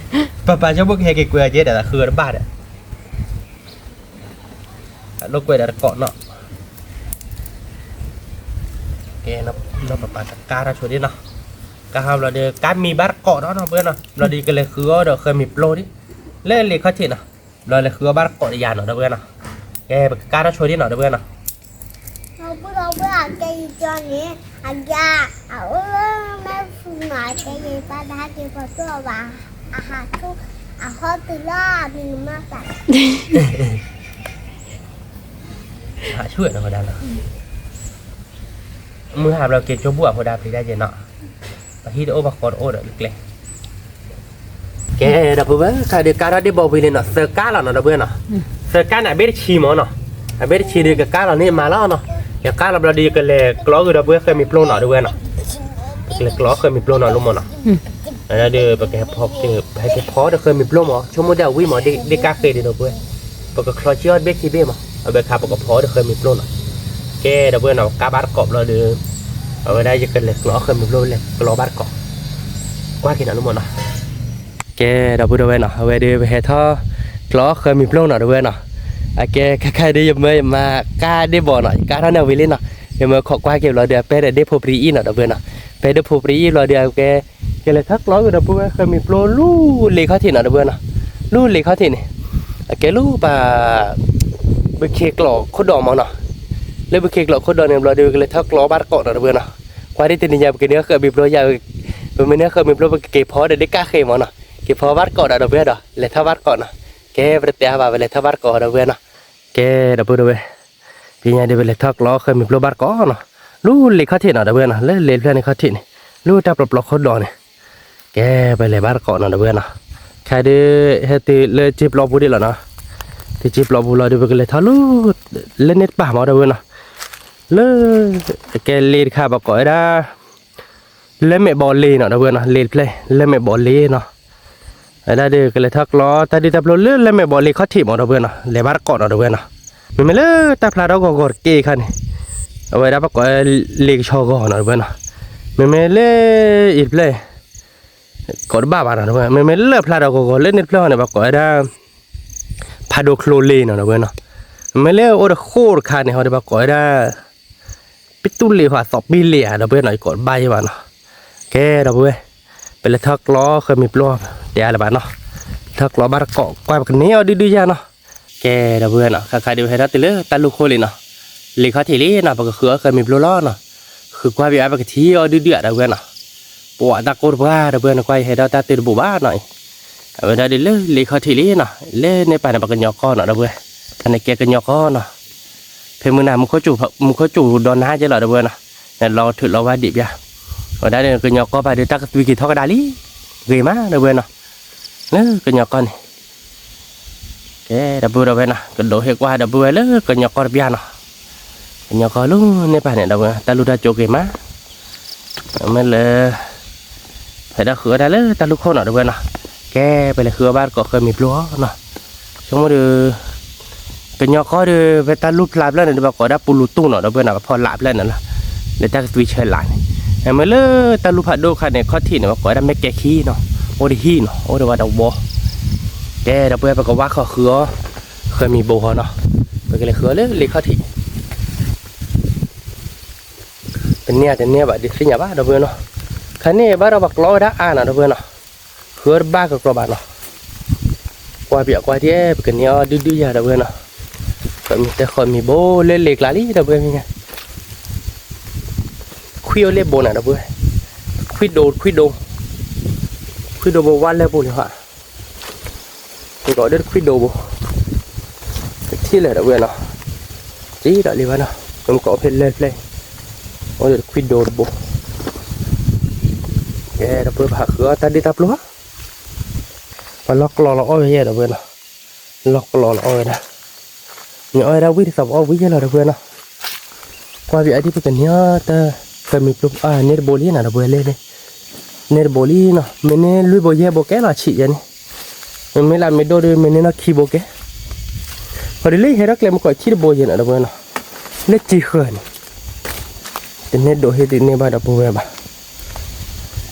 ပပာ်ဆိကမိၣ်ကဟဲက့ၤကွဲးအီၤကဲဒီး ဃုအီၤတဘၣ်ဒီး လိာ်ကွဲးဒီးတကိးနီၤ, ကဲ, နီၢ်ပပာ်ကကါထီၣ်ဆိဒ့ၣ်နီၤ, ကါထီၣ်ဘျီဒီး ကါမံၤဘၣ်တကိးဒီးနီၤ ဒီပုၢ်ဝဲၢ်နီၤ, ဘျီဒီးယကလဲၤဃုအီၣ်ဒီးဃၢမံၤပျီဒံး, လၢလ့ခီၣ်ထံးနီၤ, ဘျီလဲၤဃုအီၣ်ဘၣ်တကိးဒီးယၤနီၤ ဒီပုၢ်ဝဲၢ်နီၤ, ကဲ ပကကါထီၣ်ဆိဒ့ၣ်နီၤ ဒီပုၢ်ဝဲၢ်နီၤ ဒီပုၢ်ဝဲၢ်အကဲယကၠီန့ၣ်, အကဲ, အအိၣ်လၢမဲာ်ဖုနီၤ, အကဲယပၢ်တဟဲက့ၤပီၤကၠီဘၣ်, အဟးဆိၣ်, အဟီၣ်တုၤလၢအမံၤမးသး, ဟးဆိၣ်ဝဲနီၤဝဲဒၣ်နီၤ, မုၢ်ဟါဘျီက့ၤကၠီဘူၣ်အဃိဒၣ်ပျံၤတၢ်ယဲနီၤ, ပှၤဟံၣ်တအိၣ်ပှၤဃီတအိၣ်ဒီးလၢကျဲ ကဲ ဒီပုၢ်ဝဲၢ် ခါဒီးကါထီၣ်ဒ့ၣ်ဘီဝံၤလံနီၤ, သၢကါလီၤနီၤ ဒီပုၢ်ဝဲၢ်နီၤ, သၢကါန့ၣ် အဘ့ၣ်တဆံမးနီၤ, အဘ့ၣ်တဆံဒီးကကါလီၤန့ၣ်မးလီၤနီၤ, ယကါလီၤဘျီဒီး ယကလဲၤကျီဃုာ်ဒီပုၢ်ဝဲၢ်ဃၢမံၤပျီနီၤ ဒီပုၢ်ဝဲၢ်နီၤ, ယကလဲၤကျီဃၢမံၤပျီနီၤ လိၣ်မးနီၤ, ဒီးပကဟဲက့ၤဖီဒီးဃၢမံၤပျီမး ဆိကမိၣ်ဒၣ်ဝံၣ်မး ဒ့ၣ်ကၣ်ဃ့ဒီး ဒီပုၢ်ဝဲၢ်, ပကချီဆံအီၣ်တဘ့ၣ်ခံဘ့ၣ်မး အဝဲခါပကဖီဒီးဃၢမံၤပျီနီၤ, ကဲ ဒီပုၢ်ဝဲၢ်နီၤ ကါဘၣ်တကိးဘျီဒီး အဝဲဒၣ်ယကလဲၤကျီဃၢမံၤပျီ လဲၤကျီဘၣ်တကိး, ကွၢ်က့ၤနီၤ လိၣ်မးနီၤ ကဲ ဒီပုၢ်ဝဲၢ်နီၤ အဝဲဒီးပဟဲထီၣ်ကျီဃၢမံၤပျီနီၤ ဒီပုၢ်ဝဲၢ်နီၤ, အကဲ ခဲခါဒီး ယမၢယမၤကါဒ့ၣ်ဘီနီၤ ယကါထီၣ်န့ၣ်ဝံၤလံနီၤ, ယမၢခိးကွၢ်က့ၤဘျီဒီး အပဲဒီးဒ့ၣ်ဖိပြံအံၣ်နီၤ ဒီပုၢ်ဝဲၢ်နီၤ, ပဲဒ့ၣ်ဖိပြံအံၣ်ဘျီဒီး အကဲ ကလဲၤထီၣ်ကျီဃုာ်ဒီပုၢ်ဝဲၢ်ဃၢမံၤပျီ လူလ့ခီၣ်ထံးနီၤ ဒီပုၢ်ဝဲၢ်နီၤ, လူလ့ခီၣ်ထံးန့ၣ်, အကဲလၢပှၤ ဘုခ့ကျိာ်ခိၣ်ဒီးမးနီၤ, လၢဘုခ့ကျိာ်ခိၣ်ဒီးန့ၣ်ဘျီဒီး ကလဲၤထီၣ်ကျီဘၣ်တကိးနီၤ ဒီပုၢ်ဝဲၢ်နီၤ, ကွၢ်ဒ်တနံၤညါ ပကန့ၢ်ဃၢမံၤပျီယၤ, ပမ့ၢ်န့ၢ်ဃၢမံၤပျီ ပကက့ၤဖီဒီးဒ့ၣ်ကၣ်ဃ့မးနီၤ, က့ၤဖီဘၣ်တကိးဒီး ဒီပုၢ်ဝဲၢ်ဒီး လဲၤထီၣ်ဘၣ်တကိးနီၤ, ကဲ ပတတဲအါဘၣ် ပလဲၤထီၣ်ဘၣ်တကိးဒီပုၢ်ဝဲၢ်နီၤ, ကဲ ဒီပုၢ်ဝဲၢ်, ပညါဒီး ပလဲၤထီၣ်ကျီဃၢမံၤပျီဘၣ်တကိးနီၤ, လူလ့ခီၣ်ထံးနီၤ ဒီပုၢ်ဝဲၢ်နီၤ, လၢလ့တဖျၢၣ်န့ၣ်ခီၣ်ထံးန့ၣ်, လူတၢ်ပျီပျီခိၣ်ဒီးန့ၣ် ကဲ ပလဲၤဘၣ်တကိးနီၤ ဒီပုၢ်ဝဲၢ်နီၤ, ခဲဒုး ဟဲတုၤလၢစ့ပျီပူၤဒံးလီၤနီၤ, တုၤစ့ပျီပူၤလီၤဒီး ပကလဲၤထီၣ်လူ လၢန့ၣ်တပၤမး ဒီပုၢ်ဝဲၢ်နီၤ, လၢ ကဲလ့တခါ ပကိးဝဲဒၣ် လၢမဲာ်ဘီလ့နီၤ ဒီပုၢ်ဝဲၢ်နီၤ, လ့တဖျၢၣ် လၢမဲာ်ဘီလ့နီၤ, ဝဲဒၣ်ဒီး ကလဲၤထီၣ်ကျီ တၢ်ဒုၣ်တၢ်ပျီလၢလၢမဲာ်ဘီလ့ခီၣ်ထံးမး ဒီပုၢ်ဝဲၢ်နီၤ, လဲၤဘၣ်တကိးနီၤ ဒီပုၢ်ဝဲၢ်နီၤ, မ့မ့ၢ်လၢတၢ်ဖျါထီၣ်ဂီၤဂီၤတက့ၢ်ခါန့ၣ်, အဝဲဒၣ်ပကိးလ့ကဆီဂီၤနီၤ ဒီပုၢ်ဝဲၢ်နီၤ, မ့မ့ၢ်လၢ အံၤတဖျၢၣ် ကိးတဘၣ်ဘၣ်နီၤ ဒီပုၢ်ဝဲၢ်, မ့မ့ၢ်လၢဖျါထီၣ်ဂီၤဂီၤလၢန့ၣ်တဖျၢၣ်ဟီန့ၣ် ပကိးဝဲဒၣ် ဖးဒိၣ်ချိလ့နီၤ ဒီပုၢ်ဝဲၢ်နီၤ, မ့မ့ၢ်လၢအိၣ်တဃိတခါန့ၣ်ဟီဒီး ပကိးဝဲဒၣ် ပတူၢ်လ့ၤဟီ အသီပ့လ့ဧါ ဒီပုၢ်ဝဲၢ်နီၤ, ယကိးတဘၣ်ယဲဘၣ်နီၤ, ကဲ ဒီပုၢ်ဝဲၢ်, ပလဲၤထီၣ်ကျီဃၢမံၤပျီ တဲအါလၢၤဘၣ်နီၤ, ထီၣ်ကျီဘၣ်တကိး ကွၢ်ပကန့ၢ်အီၤဒုဒုယၤနီၤ, ကဲ ဒီပုၢ်ဝဲၢ်နီၤ, ခါခါဒုးပဟဲထီၣ်တုၤလၢတၢ်လူၢ်ခိၣ်လံနီၤ, လ့ခီၣ်ထံးလံနီၤ, ပကဃုအီၣ်ဃၢမံၤပျီလီၤနီၤ, ဃုကွၢ်ပယါ ပကထံၣ်အီၤဒုဒုဧါ ဒီပုၢ်ဝဲၢ်နီၤ, ပှၤတၢ်ကိၢ်တပှၢ် ဒီပုၢ်ဝဲၢ်နီၤ, ကွၢ်ယဟဲထီၣ်တၢ်တၢတဘူၣ်ဘၣ်နီၤအံၤ, အဝဲဒၣ်ဒုးလၢလ့ခီၣ်ထံးလံနီၤ, လၢန့ၣ်ပၤန့ၣ် ပှၤကညီကီၢ်နီၤ ဒီပုၢ်ဝဲၢ်, အန့ၣ်ကဲကညီကီၢ်နီၤ, ဖဲမုၢ်နၤ မူခိၣ်စူၤဒီးနၤကဲလီၤ ဒီပုၢ်ဝဲၢ်နီၤ, နလီၤထုးလီၤဝါဒံးပျၢ်, အဝဲဒၣ်ဒုးကညီကီၢ်ပၤဒုး တၢ်ကသွံက့ၤထီၣ်ကဒါလံ, ဂ့ၤမး ဒီပုၢ်ဝဲၢ်နီၤ, လၢကညီကီၢ်န့ၣ် ကဲ ဒီပုၢ်ဝဲၢ်နီၤ, ကဒိးဟ့ၣ်ကွၢ်ဒီပုၢ်ဝဲၢ်လၢကညီကီၢ်တပျၢ်နီၤ, ကညီကီၢ်လၢန့ၣ်ပၤန့ၣ် ဒီပုၢ်ဝဲၢ် တၢ်လူၢ်တၢ်ကၠိက့ၤမး, မ့ၢ်လၢ ဖဲဒၣ်ဃုအီၣ်တၢ်လၢတၢ်လူၢ်ခိၣ်နီၤ ဒီပုၢ်ဝဲၢ်နီၤ, ကဲ ပလဲၤဃုအီၣ်ဘၣ်တကိးဃၢမံၤပျီနီၤ, ဆိကမိၣ်ဒီး ပ ကညီကီၢ်ဒီး ဖဲတၢ်လူၢ်ဖျါဖျၢၣ်န့ၣ်ဒီး ပှၤကိးဝဲဒၣ်ပူလူတူၢ်နီၤ ဒီပုၢ်ဝဲၢ်နီၤ, ကဖီလာ်ဖျၢၣ်န့ၣ်လီၤ. လၢတၢ်ကသွံဆၢလာ်န့ၣ်, မ့ၢ်လၢတၢ်လူၢ်ဖးဒိၣ်အခါန့ၣ် ခီၣ်ထံးန့ၣ် ပှၤကိးဝဲဒၣ်မဲၢ်ကဲခံနီၤ, အိၣ်တဟံၣ်နီၤ, အိၣ်ဒီးဝဲတဝီ. ကဲ ဒီပုၢ်ဝဲၢ် ပကဝၢ်ဃီၤဃုအီၤ ဃၢၤမံၤဘိဟီနီၤ, ပကလဲၤဃုအီၤလၢလ့ၣ်ခီၣ်ထံး. ပန့ၢ်ဧါတန့ၢ်ဘၣ် ဒုးသ့ၣ်ညါဘၣ် ဒီပုၢ်ဝဲၢ်နီၤ, ခါန့ၢ်ဘၣ်ဒီးပှၤကျီဝဲဒၣ်အါနီၤ ဒီပုၢ်ဝဲၢ်နီၤ, ဃုအီၤတဘၣ်ကကျီဘၣ်နီၤ. ကွၢ်ပၠးကွၢ်ဒံး ပကန့ၢ်အီၤဒုၣ်ဒုၣ်ယၤ ဒီပုၢ်ဝဲၢ်နီၤ, ဃၢၤမံၤတဃၢၤမံၤဘိလၢလ့ၣ်ကျါလံ ဒီပုၢ်ဝဲၢ်. ခွံအိၣ်လ့ၣ်ဘိန့ၣ် ဒီပုၢ်ဝဲၢ်, ခွံဒိၣ် ခွံဒိၣ်, ခွံဒိၣ်ဘိဝါလၢပူၤလံဟီ, ပကိးဒ်တခွံဒိၣ်ဘိ, ကထံၣ်လၢၤ ဒီပုၢ်ဝဲၢ်နီၤ, ကဒီးလံဘၣ်နီၤ, ပမ့ၢ်ကိးဖဲလဲၣ်ဖဲလဲၣ်, အိၣ်ဒီးတခွံဒိၣ်တဘိ. ကဲ ဒီပုၢ်ဝဲၢ် ပဟးဃုအီၤတၢ်ဒ့ၣ်တၢ်ပျိၢ်ဧါ, ပှၤလီၤကျီလီၤအီၣ်ဝဲယဲ ဒီပုၢ်ဝဲၢ်နီၤ, လီၤကျီလီၤအီၣ်ဝဲဒၣ်, မ့ၢ်အီၣ်ဝဲဒၣ်ဝံၣ်ဒ်သိးပအီၣ်ဝံၣ်ယဲလီၤ ဒီပုၢ်ဝဲၢ်နီၤ. ကွၢ်ပၠးဒ် ပကန့ၢ်အီၤတၢ်ဃၢၤမံၤပျိၢ် န့ၢ်တဘိလံနီၤ ဒီပုၢ်ဝဲၢ်, လ့ၣ်န့ၣ်, န့ၢ်တဘိလံနီၤ, မ့ၢ်န့ၢ်လွံၢ်ဘိယဲၢ်ဘိကဲလီၤ ဆံးယဲန့ၣ်, မ့မ့ၢ်လၢအမ့ၢ်ဒိၣ်ဒီး မ့ၢ်န့ၢ်နီၢ်ခံဘိကဲ, ပှၤဒ်လၢယဟဲထီၣ်ကျဲမုၢ်ကီး ထံၣ်တဘိယဲနီၤ ဒီပုၢ်ဝဲၢ်နီၤ, လၢစံဃၢၤန့ၣ် တန့ၢ်ဒိၣ်ဟ့ၣ်တန့ၢ်ဘၣ် ဒီပုၢ်ဝဲၢ်ဘၣ်,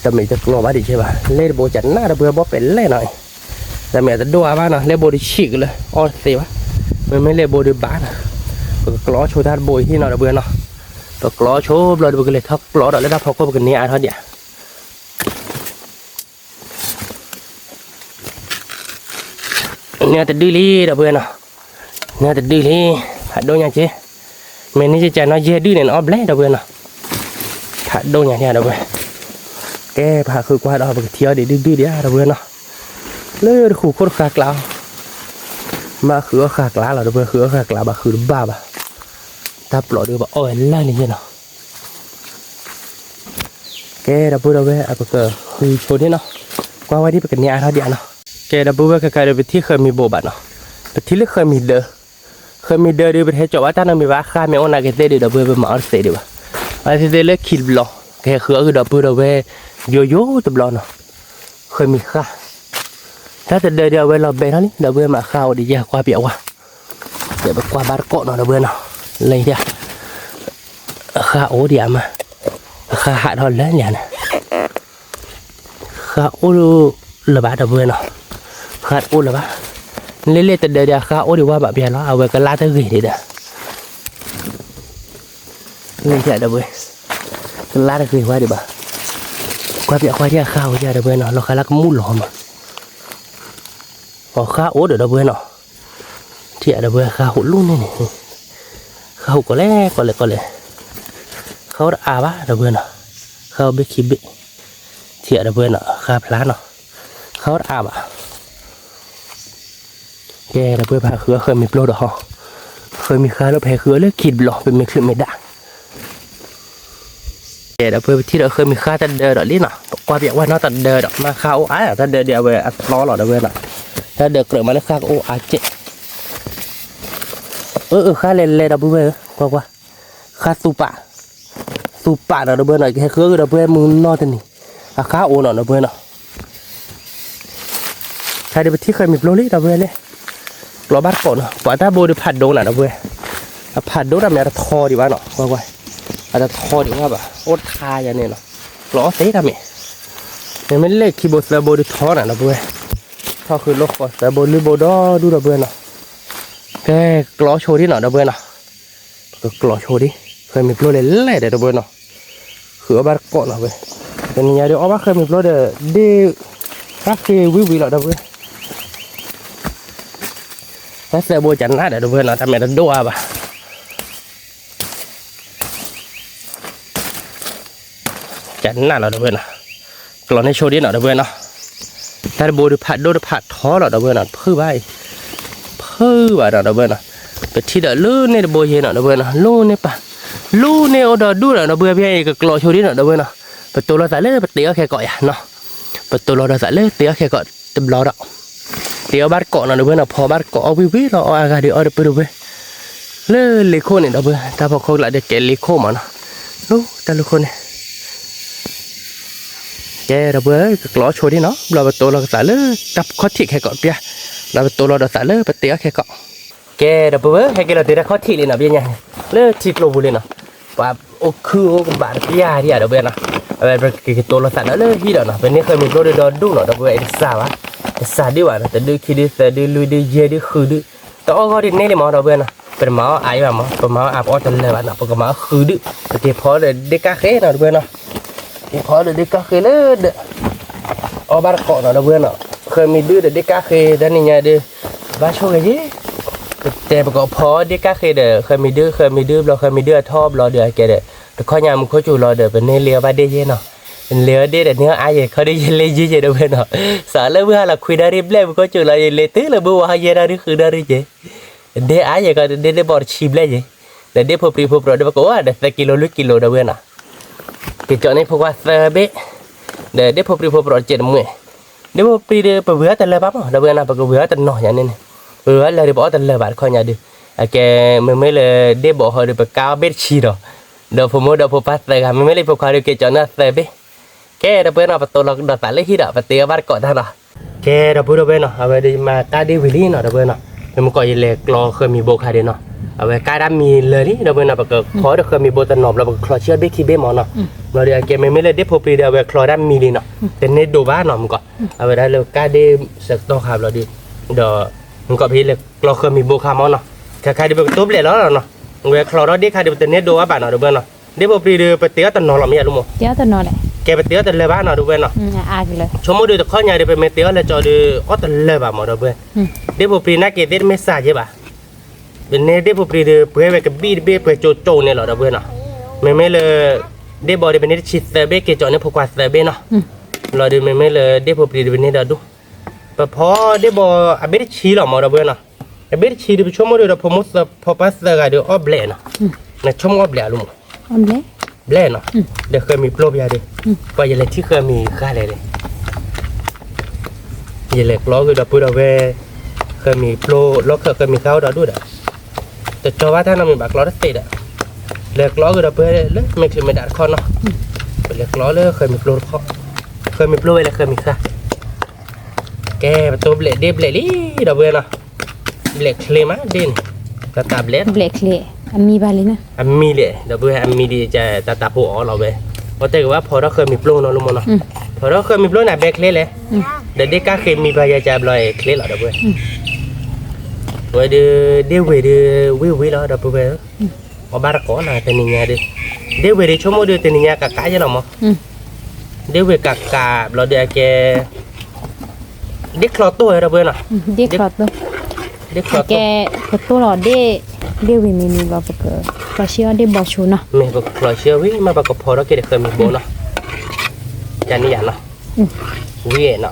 တမ့ၢ်တကျီဘၣ်ဒံးကဲဘၣ်, လ့ၣ်တဘိကနၣ် ဒီပုၢ်ဝဲၢ် ဘီပဲာ်လဲၣ်နီၤ, တမ့ၢ်တဒိၣ်အါဘၣ်နီၤ, လ့ၣ်ဘိတဆံးကလၢာ် အီၣ်တသ့ဘၣ်, မ့မ့ၢ်လ့ၣ်ဘိဒီးဘၣ်နီၤ, ပကကျီဆိတၢ်တဘိအံၤဟံၣ်နီၤ ဒီပုၢ်ဝဲၢ်နီၤ, ပကျီဆိဘျီဒီး ပကလဲၤထီၣ်ကျီဒီးလၢတၢ်ဖီခိၣ် ပကန့ၢ်အါထီၣ်ဒံးဧါ န့ၢ်တဒုၣ်လံ ဒီပုၢ်ဝဲၢ်နီၤ, န့ၢ်တဒုၣ်လံ, ဖးဒိၣ်ညါက့, မ့ၢ်န့ၢ်ကကနီၤ ယဲၢ်ဒုၣ်န့ၣ် နအီၣ်ဘျဲၣ် ဒီပုၢ်ဝဲၢ်နီၤ, ဖးဒိၣ်ညါက့ ဒီပုၢ်ဝဲၢ်, ကဲ ပဟးဃုကွၢ်ဒီး ပကထံၣ်အီၤဒံးဒုၣ်ဒုၣ်ဒံးဧါ ဒီပုၢ်ဝဲၢ်နီၤ, လၢတဃူးခိၣ်တဃာ်ကျါ, မ့ၢ်ဃုအီၣ်ဃာ်ကျါလီၤ ဒီပုၢ်ဝဲၢ်, ဃုအီၣ်ဃာ်ကျါဘၣ် ဃုတဘၣ်ဘၣ်, တၢ်ပျီဒုး ပအီၣ်ဝဲလၢန့ၣ်ယဲနီၤ ကဲ ဒီပုၢ်ဝဲၢ် အပကဃုဆိဒၣ်နီၤ, ကွၢ်ဝဲဒ်ပကန့ၢ်အါထီၣ်ဒံးဧါနီၤ, ကဲ ဒီပုၢ်ဝဲၢ် ခဲခါဒီး ပထံၣ်ဃၢၤမံၤဘိဘၣ်နီၤ, ပထံၣ်လၢဃၢၤမံၤဒၢ, ဃၢၤမံၤဒၢဒီး ပတဟဲကၠီၤဘၣ်တၢ်နီတမံၤဘၣ်, ဃါမ့ၢ်အိၣ်နာ်က့ၤသ့ၣ်ဒီး ဒီပုၢ်ဝဲၢ် ပမၤအီၣ်တသ့ဒံးဘၣ်, အဝဲသ့ၣ်သ့ၣ်လၢခံတဘျီ, ကဟဲဃုအီၣ်ဂ့ၤ ဒီပုၢ်ဝဲၢ် ယိယိတဘျီနီၤ, ဃၢၤမံၤဃါ, တၢ်တဒၢဒီး အဝဲလီၤဘဲထီၣ်လံ ဒီပုၢ်ဝဲၢ် မ့ၢ်ဃါအိၣ်ဒံးယဲ ကွၢ်ပၠးဝဲ ကဲ ပကွၢ်ဘၣ်တကိးနီၤ ဒီပုၢ်ဝဲၢ်နီၤ, လၢညါ အဃါအိၣ်ဒံးဧါမး, အဃါဟးထီၣ်လၢညါန့ၣ်, ဃါအိၣ်လၢၤဘၣ် ဒီပုၢ်ဝဲၢ်နီၤ, ဃါတအိၣ်လၢၤဘၣ်, လ့ၣ်လ့ၣ်တဒၢဒီး အဃါအိၣ်ဒံးဝဲဘၣ်ပျးလီၤ, အဝဲကလါတဂ့ၤဒံးဒီး လၢညါ ဒီပုၢ်ဝဲၢ်, ကလါတဂ့ၤဝဲဒံးဘၣ်, ကွၢ်ပၠးကွၢ်ဒံး အဃါအိၣ်ဒံး ဒီပုၢ်ဝဲၢ်နီၤ, လီၤဃါလၢကမူၣ်လီၤမး အဃါအိၣ်ဒီး ဒီပုၢ်ဝဲၢ်နီၤ, ထံၣ်ဧါ ဒီပုၢ်ဝဲၢ် ဃါဟူးလူၢ်န့ၣ်န့ၣ်, ဃါဟူးကီးလဲၣ်ကီးလဲၣ်ကီးလဲၣ်, ဃါအိၣ်တအါဘၣ် ဒီပုၢ်ဝဲၢ်နီၤ, ဃါအိၣ်ဘ့ၣ်ခံဘ့ၣ်, ထံၣ်ဧါ ဒီပုၢ်ဝဲၢ်နီၤ, ဃါဖျါနီၤ, ဃါအိၣ်တအါဘၣ် ကဲ ဒီပုၢ်ဝဲၢ် ပဟးဃုအီၣ်ဃၢၤမံၤပျိၢ်ဒီးဟီ, ဃၢၤမံၤဃါလၢပဟဲဃုအီၣ်လၢခံတဘျီ ပမ့ၢ်ချုးမ့ၢ်ဒၣ်, ကဲ ဒီပုၢ်ဝဲၢ် ပထံၣ်ဒီးဃၢၤမံၤဃါတဒၢဒီးလံနီၤ, ပကွၢ်ပၠးဝဲနီၤ တဒၢဒီး မ့ၢ်ဃါအိၣ်အါ တဒၢဒီး အဝဲအသီလီၤ ဒီပုၢ်ဝဲၢ်နီၤ, တဒၢကြၢးမးလၢဃါကအိၣ်အါကဲး, အၢ အၢ ဃါလဲၤလဲၤ ဒီပုၢ်ဝဲၢ်ဧၢ, ကွၢ်ကွၢ်, ဃါသူပာ် သူပာ်နီၤ ဒီပုၢ်ဝဲၢ်နီၤ, ကဟဲဃုအီၣ်ဂ့ၤ ဒီပုၢ်ဝဲၢ် မုၢ်နီၢ်တနံၤ, အဃါအိၣ်နီၤ ဒီပုၢ်ဝဲၢ်နီၤ ခါဒီးပထံၣ်ဃၢၤမံၤပျိၢ်လံ ဒီပုၢ်ဝဲၢ်လံ, ကျီဘၣ်တကိးနီၤ, ပှၤတၢ်ဘိဒီးဖးဒိၣ်နၤ ဒီပုၢ်ဝဲၢ်, အဖးဒိၣ်တၢ်မ့ၢ်အတထီဒံးဘၣ်နီၤ, ကွၢ်ကွၢ်, အတထီဒံးဘၣ်ဘၣ် အိၣ်တခါယၤန့ၣ်နီၤ, ကျီအီၣ်သ့တၢ်မ့ၢ်, မ့မ့ၢ်လၢခံဘိသၢဘိဒီးထီနၤ ဒီပုၢ်ဝဲၢ်, ထီဃုာ်လိာ်ဃီၤသၢဘိလွံၢ်ဘိဒီဒူၣ် ဒီပုၢ်ဝဲၢ်နီၤ, ကဲ ကျီဆိဒံးနီၤ ဒီပုၢ်ဝဲၢ်နီၤ ပကကျီဆိဒံး, ဃၢၤမံၤပျိၢ်လဲၣ်လဲၣ်ဒီး ဒီပုၢ်ဝဲၢ်နီၤ, ဃုအီၣ်ဘၣ်တကိးနီၤဝဲ, တနံၤညါဒီးအီၣ်ဘၣ်ဃၢၤမံၤပျိၢ်ဒီး ဒ့ၣ်, တၢ်ဃ့ဝံၤဝံၤလီၤ ဒီပုၢ်ဝဲၢ်, တၢ်သၢဘိကနၣ်ဒီး ဒီပုၢ်ဝဲၢ်နီၤ, တၢ်မ့ၢ်တဒိၣ်အါဘၣ် ကနၣ်လီၤ ဒီပုၢ်ဝဲၢ်နီၤ, ကျီန့ၢ်ဆိဒံးနီၤ ဒီပုၢ်ဝဲၢ်နီၤ, တၢ်တဘိဒီးဖးဒိၣ်တဖးထီလီၤ ဒီပုၢ်ဝဲၢ်နီၤ, တဖုၣ်ဘၣ်အံၤ, တဖုၣ်ဘၣ်ဒီး ဒီပုၢ်ဝဲၢ်နီၤ, ပထံၣ်ဒီးလူန့ၢ်တဘိယဲနီၤ ဒီပုၢ်ဝဲၢ်နီၤ, လူန့ၢ်ပၢ်, လူန့ၢ်အိၣ်ဒီးဒူၣ်ဒီး ဒီပုၢ်ဝဲၢ် ဖဲအံၤကကျီဆိဒံးနီၤ ဒီပုၢ်ဝဲၢ်နီၤ, ပတိၤလီၤသးလၢပတ့အီၣ်ခဲကိးယၤနီၤ, ပတိၤလီၤဒီးသးလၢတ့အီၣ်ခဲကိးတဘျီဒီး တ့အီၣ်ဘၣ်တကိးနီၤ ဒီပုၢ်ဝဲၢ်နီၤ, ဖီဘၣ်တကိးအီၣ်ဝံၤဝံၤလီၤ အီၣ်အါဂၤဒီးအီၣ်ဒီပုၢ်ဝဲၢ်, လၢလ့ခိၣ်န့ၣ် ဒီပုၢ်ဝဲၢ်, တၢ်ဖီခိၣ်ကျးဒီးကဲလ့ခိၣ်မးနီၤ, လူတၢ်လ့ခိၣ်န့ၣ်, ကဲ ဒီပုၢ်ဝဲၢ် ကကျီဆိဒံးနီၤ, ဘျီပတိၤလီၤကသးလၢတၢ်ခီၣ်ထံးခဲကိးပျၢ်, ဘျီပတိၤလီၤဒီးသးလၢပတ့အီၣ်ခဲကိး ကဲ ဒီပုၢ်ဝဲၢ် ဟဲက့ၤလီၤတုၤတၢ်ခီၣ်ထံးလံနီၤ ပညါ လၢထံကျိပူၤလံနီၤ, ပှၤအိၣ်ခုၣ်အိၣ်ကဘၣ်တပျၢ်ဒံးဧါ ဒီပုၢ်ဝဲၢ်နီၤ, အဝဲပကက့ၤတိလိာ်သးဒီးလၢဟံၣ်ဒီးနီၤ, ပန့ၢ်ဃၢမံၤပျိၢ်ဒုးဒီဒူၣ်နီၤ ဒီပုၢ်ဝဲၢ် တစှၤဘၣ်, တစှၤဒုးဘၣ်နီၤ, တဒုခံဒု သၢဒု လွံၢ်ဒု ယဲၢ်ဒု ဃုဒု, တအီၣ်ဂီၢ်ဒုးန့ၢ်လံမး ဒီပုၢ်ဝဲၢ်နီၤ, ပတမၤအီၣ်အါယဘၣ်မး ပမၤအီၣ်အါပအီၣ်တလၢာ်ဘၣ်နီၤ, ပကမၤအီၣ်ဃုဒု, ပက့ၤဖီဒီးဒ့ကၣ်ဃ့နီၤ ဒီပုၢ်ဝဲၢ်နီၤ, က့ၤဖီဒီးဒ့ကၣ်ဃ့လၢဒီး အီၣ်ဘၣ်တကိးနီၤ ဒီပုၢ်ဝဲၢ်နီၤ, ဃၢမံၤဒုဒီးဒ့ကၣ်ဃ့တနံၤညါဒုး ဘၣ်ဆိၣ်ဂ့ၤယ့ၢ်, ပတဲပကဖီဒ့ကၣ်ဃ့ဒီး ဃၢမံၤဒု ဃၢမံၤဒုဘျီ ဃၢမံၤဒုအထီၣ်ဘျီဒီးအကဲဒီး တခီညါမူခိၣ်စူၤလီၤဒီး ပန့ၢ်လ့အီၣ်ဘၣ်ဒ့ယဲၢ်နီၤ, လ့အီၣ်ဒ့ဒီးန့ၢ်အါယဲၢ်ခီဒုး ယဲၢ်လ့ယဲၢ်ယဲၢ် ဒီပုၢ်ဝဲၢ်နီၤ, စးလၢမုၢ်ဟါလီၤခွံနၣ်ရံၣ်ဘျဲၣ် မူခိၣ်စူၤလီၤ ယလဲၤတုၤလၢမုၢ်ဝါဟီယဲၢ်နၣ်ရံၣ်ဃုနၣ်ရံၣ်ယဲၢ် ဒ့အါယဲၢ်ကီး ဒ့ဒ့ဘီတဆံဘျဲၣ်ယဲၢ်, ဒီးဒ့ဖိပြံဖိပြီဒီး ပကအိၣ်ဒီးသၢကံလိ လွံၢ်ကံလိ ဒီပုၢ်ဝဲၢ်နီၤ, က့ၤကၠီန့ၢ်ဖိခွါသၢဘ့ၣ်, ဒီးဒ့ဖိပြံဖိပြီတစဲးတမှဲၣ်, ဒ့ဖိပြံဒီး ပဝံၤအီၣ်တလၢာ်ဘၣ်မး ဒီပုၢ်ဝဲၢ်နီၤ, ပကဝံၤအီၣ်တနီၤယၤန့ၣ်န့ၣ်, ပဝံၤအီၣ်လၢာ်ဒီး ပအီၣ်တလၢာ်ဘၣ်တခီညါဒုး, အကဲ မ့မ့ၢ်လၢဒ့ဘီဃီဒီး ပကါအီၣ်ဘ့ၣ်တဆံဒီး, ဒီးဖိမုၣ်ဒီးဖိပၢ်သၢဂၤ မ့မ့ၢ်လၢဖိခွါဒီး က့ၤကၠီန့ၢ်သၢဘ့ၣ်, ကဲ ဒီပုၢ်ဝဲၢ်နီၤ ပတိလိာ်ဒီးသးလၢဟံၣ်ဒီး ပတ့အီၣ်ဘၣ်တကိးတၢ်နီၤ ကဲ ဒီပုၢ်ဝဲၢ်နီၤ, အဝဲဒုးမၤကါဒ့ဝံၤလံနီၤ ဒီပုၢ်ဝဲၢ်နီၤ, မ့ၢ်မ့ၢ်ကီးယလဲၤကျီဃၢမံၤဘိခါဒုးနီၤ, အဝဲကါတၢ်မံၤလၢာ်လံ ဒီပုၢ်ဝဲၢ်နီၤ, ပကဖီဒီးဃၢမံၤဘိတနီၤဘျီ ပကချီဆံအီၣ်ဘ့ၣ်ခံဘ့ၣ်မးနီၤ, ဘျီဒုးအကဲမ့မ့ၢ်လၢဒ့ဖိပြံဒီး အဝဲချီတၢ်မံၤလံနီၤ, တန့ၢ်ဒိးဘၣ်နီၤ မ့ၢ်ကီး, အဝဲဒၣ်လၢကါဒ့စကတီၢ်ခါဘျီဒုး, ဒီး မ့ၢ်ကီးပဟံးလဲၤကျီဃၢမံၤဘိခါမးနီၤ, ခါခါဒုးပကတိဘျဲးလီၤနီၤ, ဝဲချီထီၣ်ဒ့ခါဒုး ပတန့ၢ်ဒိးဘၣ်ဘၣ်နီၤ ဒီပုၢ်ဝဲၢ်နီၤ, ဒ့ဖိပြံဒုး ပတ့အီၣ်တနီၤလီၤမ့ၢ်ယါလၢမး, ကဲပတ့အီၣ်တလၢာ်ဘၣ်နီၤ ဒီပုၢ်ဝဲၢ်နီၤ, ဆိကမိၣ်ဒုးတခီညါဒုး ပမ့ၢ်တ့အီၣ်လၢကၠီဒုး အီၣ်တလၢာ်ဘၣ်မး ဒီပုၢ်ဝဲၢ်, ဒ့ဖိပြံနာ်က့ၤသ့ၣ်တမ့ၢ်စၢ်က့ဘၣ်, ပန့ၢ်ဒ့ဖိပြံဒုး ပှဲၤဝဲကဘံၣ်တဘ့ၣ် ပှဲၤကၠိကၠိန့ၣ်လီၤ ဒီပုၢ်ဝဲၢ်နီၤ, မ့မ့ၢ်လၢ ဒ့ဘီဒုး ပန့ၢ်တဆံသၢဘ့ၣ် က့ၤကၠီန့ၢ်ဖိခွါသၢဘ့ၣ်နီၤ, လီၤဒုးမ့မ့ၢ်လၢဒ့ဖိပြံဒုး ပန့ၢ်ဒီးဒူၣ် ပဖီဒ့ဘီအဘ့ၣ်တဆံလီၤမး ဒီပုၢ်ဝဲၢ်နီၤ, အဘ့ၣ်တဆံဒုး ပဆိကမိၣ်ဒုးဒီး ဖိမုၣ်သၢ ဖိပၢ်သၢဂၤဒုး အီၣ်ဘျဲးနီၤ, နဆိကမိၣ်အီၣ်ဘျဲးအလီၢ်မး, ဘျဲးနီၤ, ဒီးဃၢမံၤပျိပယါဒုး, ပှၤယလဲၤထံၣ်ဃၢမံၤဃါလဲၣ်ဒုး, ယလဲၤကျီဃုာ်ဒီပုၢ်ဒီပုၢ်ဝဲၢ်, ဃၢမံၤပျိလီၢ်ခၢၣ်ဃၢမံၤဃါအိၣ်ဒီးဒူၣ်ဒီး, တကၠီဘၣ်တၢ်နီတမံၤဘၣ် ကျီတသ့ဒီး, လဲၤကျီဃုာ်ဒီပုၢ်ဝဲၢ်လၢမဲာ်ချံးမဲာ်ဒၣ်တခီနီၤ, ပလဲၤကျီလၢဃၢမံၤပျိတခီ, ဃၢမံၤပျိဝဲလၢဃၢမံၤဃါ ကဲ ပတိဘျဲးဒ့ဘျဲးလံ ဒီပုၢ်ဝဲၢ်နီၤ, ဘျဲးချ့မးဒ့န့ၣ်, တၢ်တၢ်ဘျဲး, ဘျဲးချ့, အမံၤဘၣ်လံနီၤ, အမံၤလဲၣ် ဒီပုၢ်ဝဲၢ် အမံၤဒ်အံၤ တၢ်တၢ်ဖိအီၤလီၤဝဲ, ပတဲက့ၤဝဲဖီထီၣ်ဃၢမံၤပျိနီၤလၢမးနီၤ, ဖီထီၣ်ဃၢမံၤပျိန့ၣ် ဘဲချ့လဲၣ်, ဒီးဒ့ကၣ်ဃ့မံၤပှၤယၤကဘျီချ့လီၤ ဒီပုၢ်ဝဲၢ်, ဝဲဒုး ဒ့ဝ့ၤဒုး ဝံၣ်ဝံၣ်လီၤ ဒီပုၢ်ဝဲၢ်ဧၢ, အီၣ်ဘၣ်တကိးနီၤ တနံၤညါဒုး, ဒ့ဝ့ၤဒုး ဆိကမိၣ်ဒုး တနံၤညါကးကးယဲၢ်လီၤမး, ဒ့ဝ့ၤကးကးဘျီဒုးအကဲ ဒ့ချီတိၢ်ဝဲ ဒီပုၢ်ဝဲၢ်နီၤ, ဒ့ချီတိၢ်, ဒ့ချီတိၢ်, ကဲပတိၢ်လီၤဒ့, ဒ့ဝံၤမံၤမံၤဘျီ ပကချီဆံအီၣ်ဒ့ဘီဆိနီၤ, မ့ၢ်ပကချီဆံအီၣ်ဝံၤမး ပကဖီထီၣ်က့ၤဒီးဃၢမံၤဘိနီၤ, ကန့ၣ်ယၤနီၤ,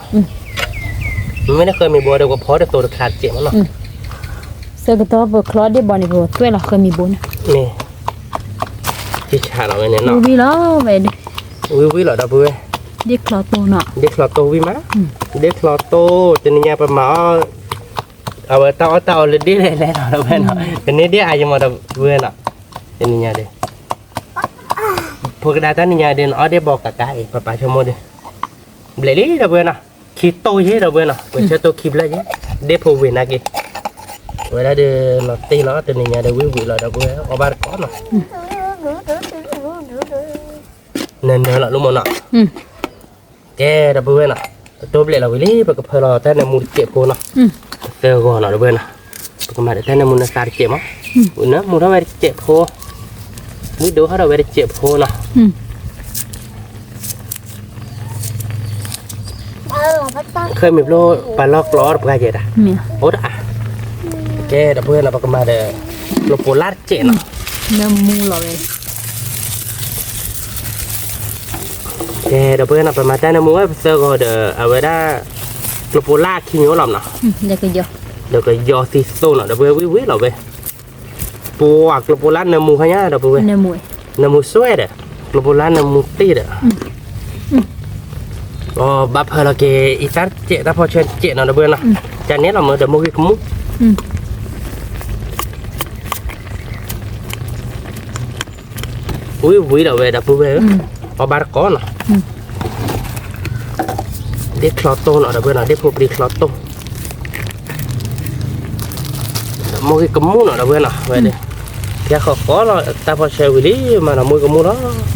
ဝံၤနီၤ, မ့မ့ၢ်လၢဃၢမံၤဘိဒီး ပကဖီတသိးတချါတစဲးမးနီၤ, ဆၢကတီၢ်ပချီဒ့ဘီန့ၣ် ပကသွဲၣ်လီၤဃၢမံၤဘိန့ၣ်, မ့ၢ် ကဆးလီၤဝဲန့ၣ်နီၤ, ဝံၤလီၤဝဲ, ဝံၤဝံၤလီၤ ဒီပုၢ်ဝဲၢ်, ဒ့ချီတိၢ်နီၤ, ဒ့ချီတိၢ်ဝံၤမး, ဒ့ချီတိၢ် တနံၤညါပမၤအီၣ်, အဝဲတၢ်အီၣ်တၢ်အီလၢဒ့လဲၣ်လဲၣ်လီၤ ဒီပုၢ်ဝဲၢ်နီၤ, ကန့ၢ်ဒ့အါယမး ဒီပုၢ်ဝဲၢ်နီၤ, တနံၤညါဒုး, ဖိကဒါတၢ်နံၤညါဒုး နအီၣ်ဒ့ဘီကးကးအံၤ ပပာ်ဆိကမိၣ်ဒုး, ဘျဲးလံ ဒီပုၢ်ဝဲၢ်နီၤ, ခံတိၢ်ယဲၢ် ဒီပုၢ်ဝဲၢ်နီၤ, ပဆၢတိၢ်ခံဖျၢၣ်ယဲၢ်, ဒ့ဖိဝ့ၤနာ်က့ၤ, ဝဲဒၣ်ဒုး လီၤတ့ၢ်လီၤ တနံၤညါဒုး ဝံၤဝံၤလီၤ ဒီပုၢ်ဝဲၢ် အီၣ်ဘၣ်တကိးနီၤ နၢၤနၢၤလီၤ လၢမ့ၢ်နီၤ, ကဲ ဒီပုၢ်ဝဲၢ်နီၤ, ပတိဘျဲးလီၤဝံၤလံ ပကဖၢလီၤတၢ်နၢမူတစဲးဖိနီၤ, သၢဂီၤနီၤ ဒီပုၢ်ဝဲၢ်နီၤ, ပကမၤဒီးတၢ်နၢမူနသးတစဲးမး, နၢမူထီၣ်ဝဲတစဲးဖိ, ဝံၤဒိးထီၣ်ဒီးဝဲတစဲးဖိနီၤ ဃၢမံၤပျိ ပှၤလီၢ်ကျီအီၣ်တပှၢ်ယဲဒၣ်, အိၣ်တအါ, ကဲ ဒီပုၢ်ဝဲၢ်နီၤ ပကမၤဒီး ကျိပိလၢ်တစဲးနီၤ, နၢမူလီၤဝဲ, ကဲ ဒီပုၢ်ဝဲၢ်နီၤ ပမၤတၢ်နၢမူဝဲပသၢဂီၤဒီး အဝဲဒၣ် ကျိပိလၢ်ခံညိလီၤနီၤ, ဒီးကယီၤသံသိနီၤ ဒီပုၢ်ဝဲၢ် ဝံၤဝံၤလီၤဝဲ ပှၤကျိပိလၢ်နၢမူခါညါ ဒီပုၢ်ဝဲၢ်, နၢမူစွဲဒီး ကျိပိလၢ်နၢမူတ့ၢ်ဒီး, ဘၣ်ဖၢလီၤက့ၤအံသၣ်တစဲး တၢ်ဖီဆၢတစဲးနီၤ ဒီပုၢ်ဝဲၢ်နီၤ, ကန့ၣ်လီၤမ့ၢ်ဒီးမိၢ်ဂံၢ်ကမူၣ် ဝံၤဝံၤဒီးဝဲဒီပုၢ်ဝဲၢ်ဧၢ, အီၣ်ဘၣ်တကိးနီၤ, ဒ့ချီတိၢ်နီၤ ဒီပုၢ်ဝဲၢ်နီၤ ဒ့ဖိပြံချီတိၢ်, ဒီ မိၢ်ဂ့ၤကမူၣ်နီၤ ဒီပုၢ်ဝဲၢ်နီၤ, ဝဲဒၣ် ဖၠါဃီဃီလီၤ တၢ်ဖီၣ်ဆၢဝံၤလံ မၤနီၤ မိၢ်ဂ့ၤကမူၣ်လီၤ,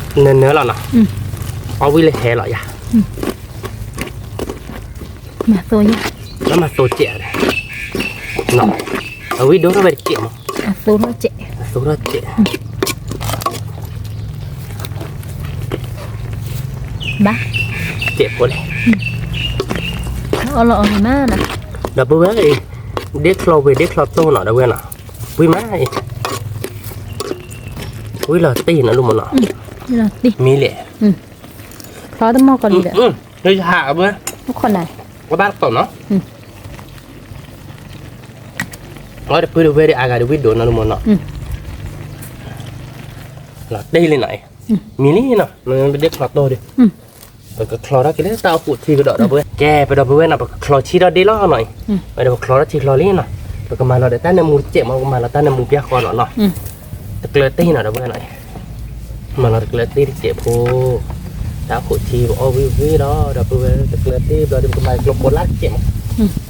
နၢၤနၢၤလီၤနီၤ, အီၣ်ဝံၣ်လၢဟဲလီၤယၤ, မၤသိယၤ, လၢမၤသိကဲး, အဝံၣ်ဒိၣ်ထီၣ်ဝဲတကဲးမး, အသိထီၣ်ကဲး, အသိထီၣ်ကဲး ဘၣ်, ကဲးဖိလဲၣ်, အီၣ်လီၤအီၣ်မးနီၤ, ဒီပုၢ်ဝဲၢ်အံၤ, ဒ့ချီဝ့ၤဒ့ချီတိၢ်နီၤ ဒီပုၢ်ဝဲၢ်နီၤ, ဝံၣ်မးအံၤ, ဝံၣ်လီၤတံၢ်နီၤ လူမၢ်နီၤ, မံၤလဲၣ်, ဖျီတမီၢ်ကီးလံဒီး, ဟးဘၣ်, အဘၣ်တကိးနီၤ, အီၣ်တပုၢ်တဝဲၢ်ဒီးအါဂၤဒီးဝံၣ်ဒိၣ်နီၤ လူမၢ်နီၤ, လီၤတံၢ်လံနီၤ, မံၤလံနီၤ, ပဒ့ချီတိၢ်ဒီး, ပကချီထီၣ်က့ၤလၢတၢ်အိၣ်ဖှိၣ်ထံကဒီး ဒီပုၢ်ဝဲၢ်, ကဲ ပဒီပုၢ်ဝဲၢ်နီၤ ပကချီဆံထီၣ်ဒ့လီၤနီၤအံၤ, ဝဲဒီးပချီထီၣ်ထံချီလံနီၤ, ပကမၤလီၤဒီးတၢ်နၢမူတစဲးမး ပကမၤလီၤတၢ်နၢမူပျၢ်ဃီနီၤနီၤ, တကျၢၤတံၢ်နီၤ ဒီပုၢ်ဝဲၢ်နီၤ, မၤလီၤတကျၢၤတံၢ်တစဲးဖိ, တၢ်အိၣ်ဖှိၣ်ထံပအီၣ်ဝံၣ်ဝံၣ်လီၤ ဒီပုၢ်ဝဲၢ် တကျၢၤတံၢ်ဘျီဒီး ပကမၤကျိပိလၢ်တစဲးမး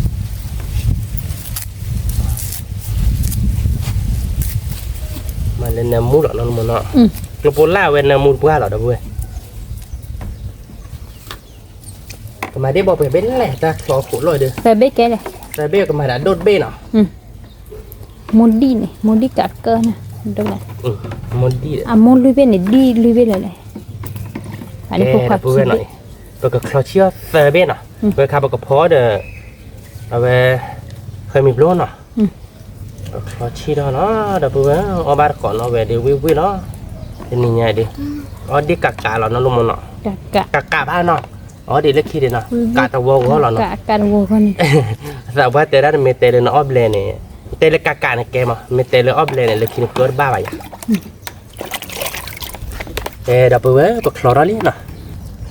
မၤလၢနၢမူလီၤနီၤ လူမၢ်နီၤ, ကျိပိလၢ်ဝဲနၢမူတပှၢ်လီၤ ဒီပုၢ်ဝဲၢ်, ကမၤဒ့ဘီပှဲၤဘ့ၣ်လဲၣ် တၢ်ချီခိၣ်လီၤဒီး, သၢဘ့ၣ်ကဲလဲၣ်, သၢဘ့ၣ်ကမၤဒၣ်ဒိၣ်တဘ့ၣ်နီၤ, မိၢ်ဒံၣ်န့ၣ် မိၢ်ဒံၣ်ကးကၢန့ၣ်, မိၢ်ဒံၣ်, အမိၢ်လွံၢ်ဘ့ၣ်န့ၣ် ဒံၣ်လွံၢ်ဘ့ၣ်လဲၣ်လဲၣ်, ဒီပုၢ်ဝဲၢ်နီၤ, ပကချီဆံအီၣ်သၢဘ့ၣ်နီၤ, ဝဲခါပကဖီဒီး, အဝဲ, ဃၢၤမံၤဘျိနီၤ ချီဆံထီၣ်နီၤ ဒီပုၢ်ဝဲၢ် အီၣ်ဘၣ်တကိးနီၤ ဝဲဒၣ်ဝံၣ်ဝံၣ်လီၤ, တနံၤညါဒုး, အီၣ်ဒ့ကးကးလီၤနီၤ လူမၢ်နီၤ, ကးကးဘၣ်နီၤ, အီၣ်ဒ့လၢခံဒုးနီၤ, ကးတဝီဂီၢ်လီၤနီၤ, သးပှၢ်တဲဒၣ်နမ့ၢ်တဲလၢနအီၣ်ဘျဲၣ်န့ၣ်, တဲလၢကးကးန့ၣ်ကဲမး မ့ၢ်တဲလၢအီၣ်ဘျဲၣ်န့ၣ် လၢခံန့ၣ်ကၢတဘၣ်ဘၣ်ယၤ အဲ ဒီပုၢ်ဝဲၢ် ပချီထီၣ်လံနီၤ,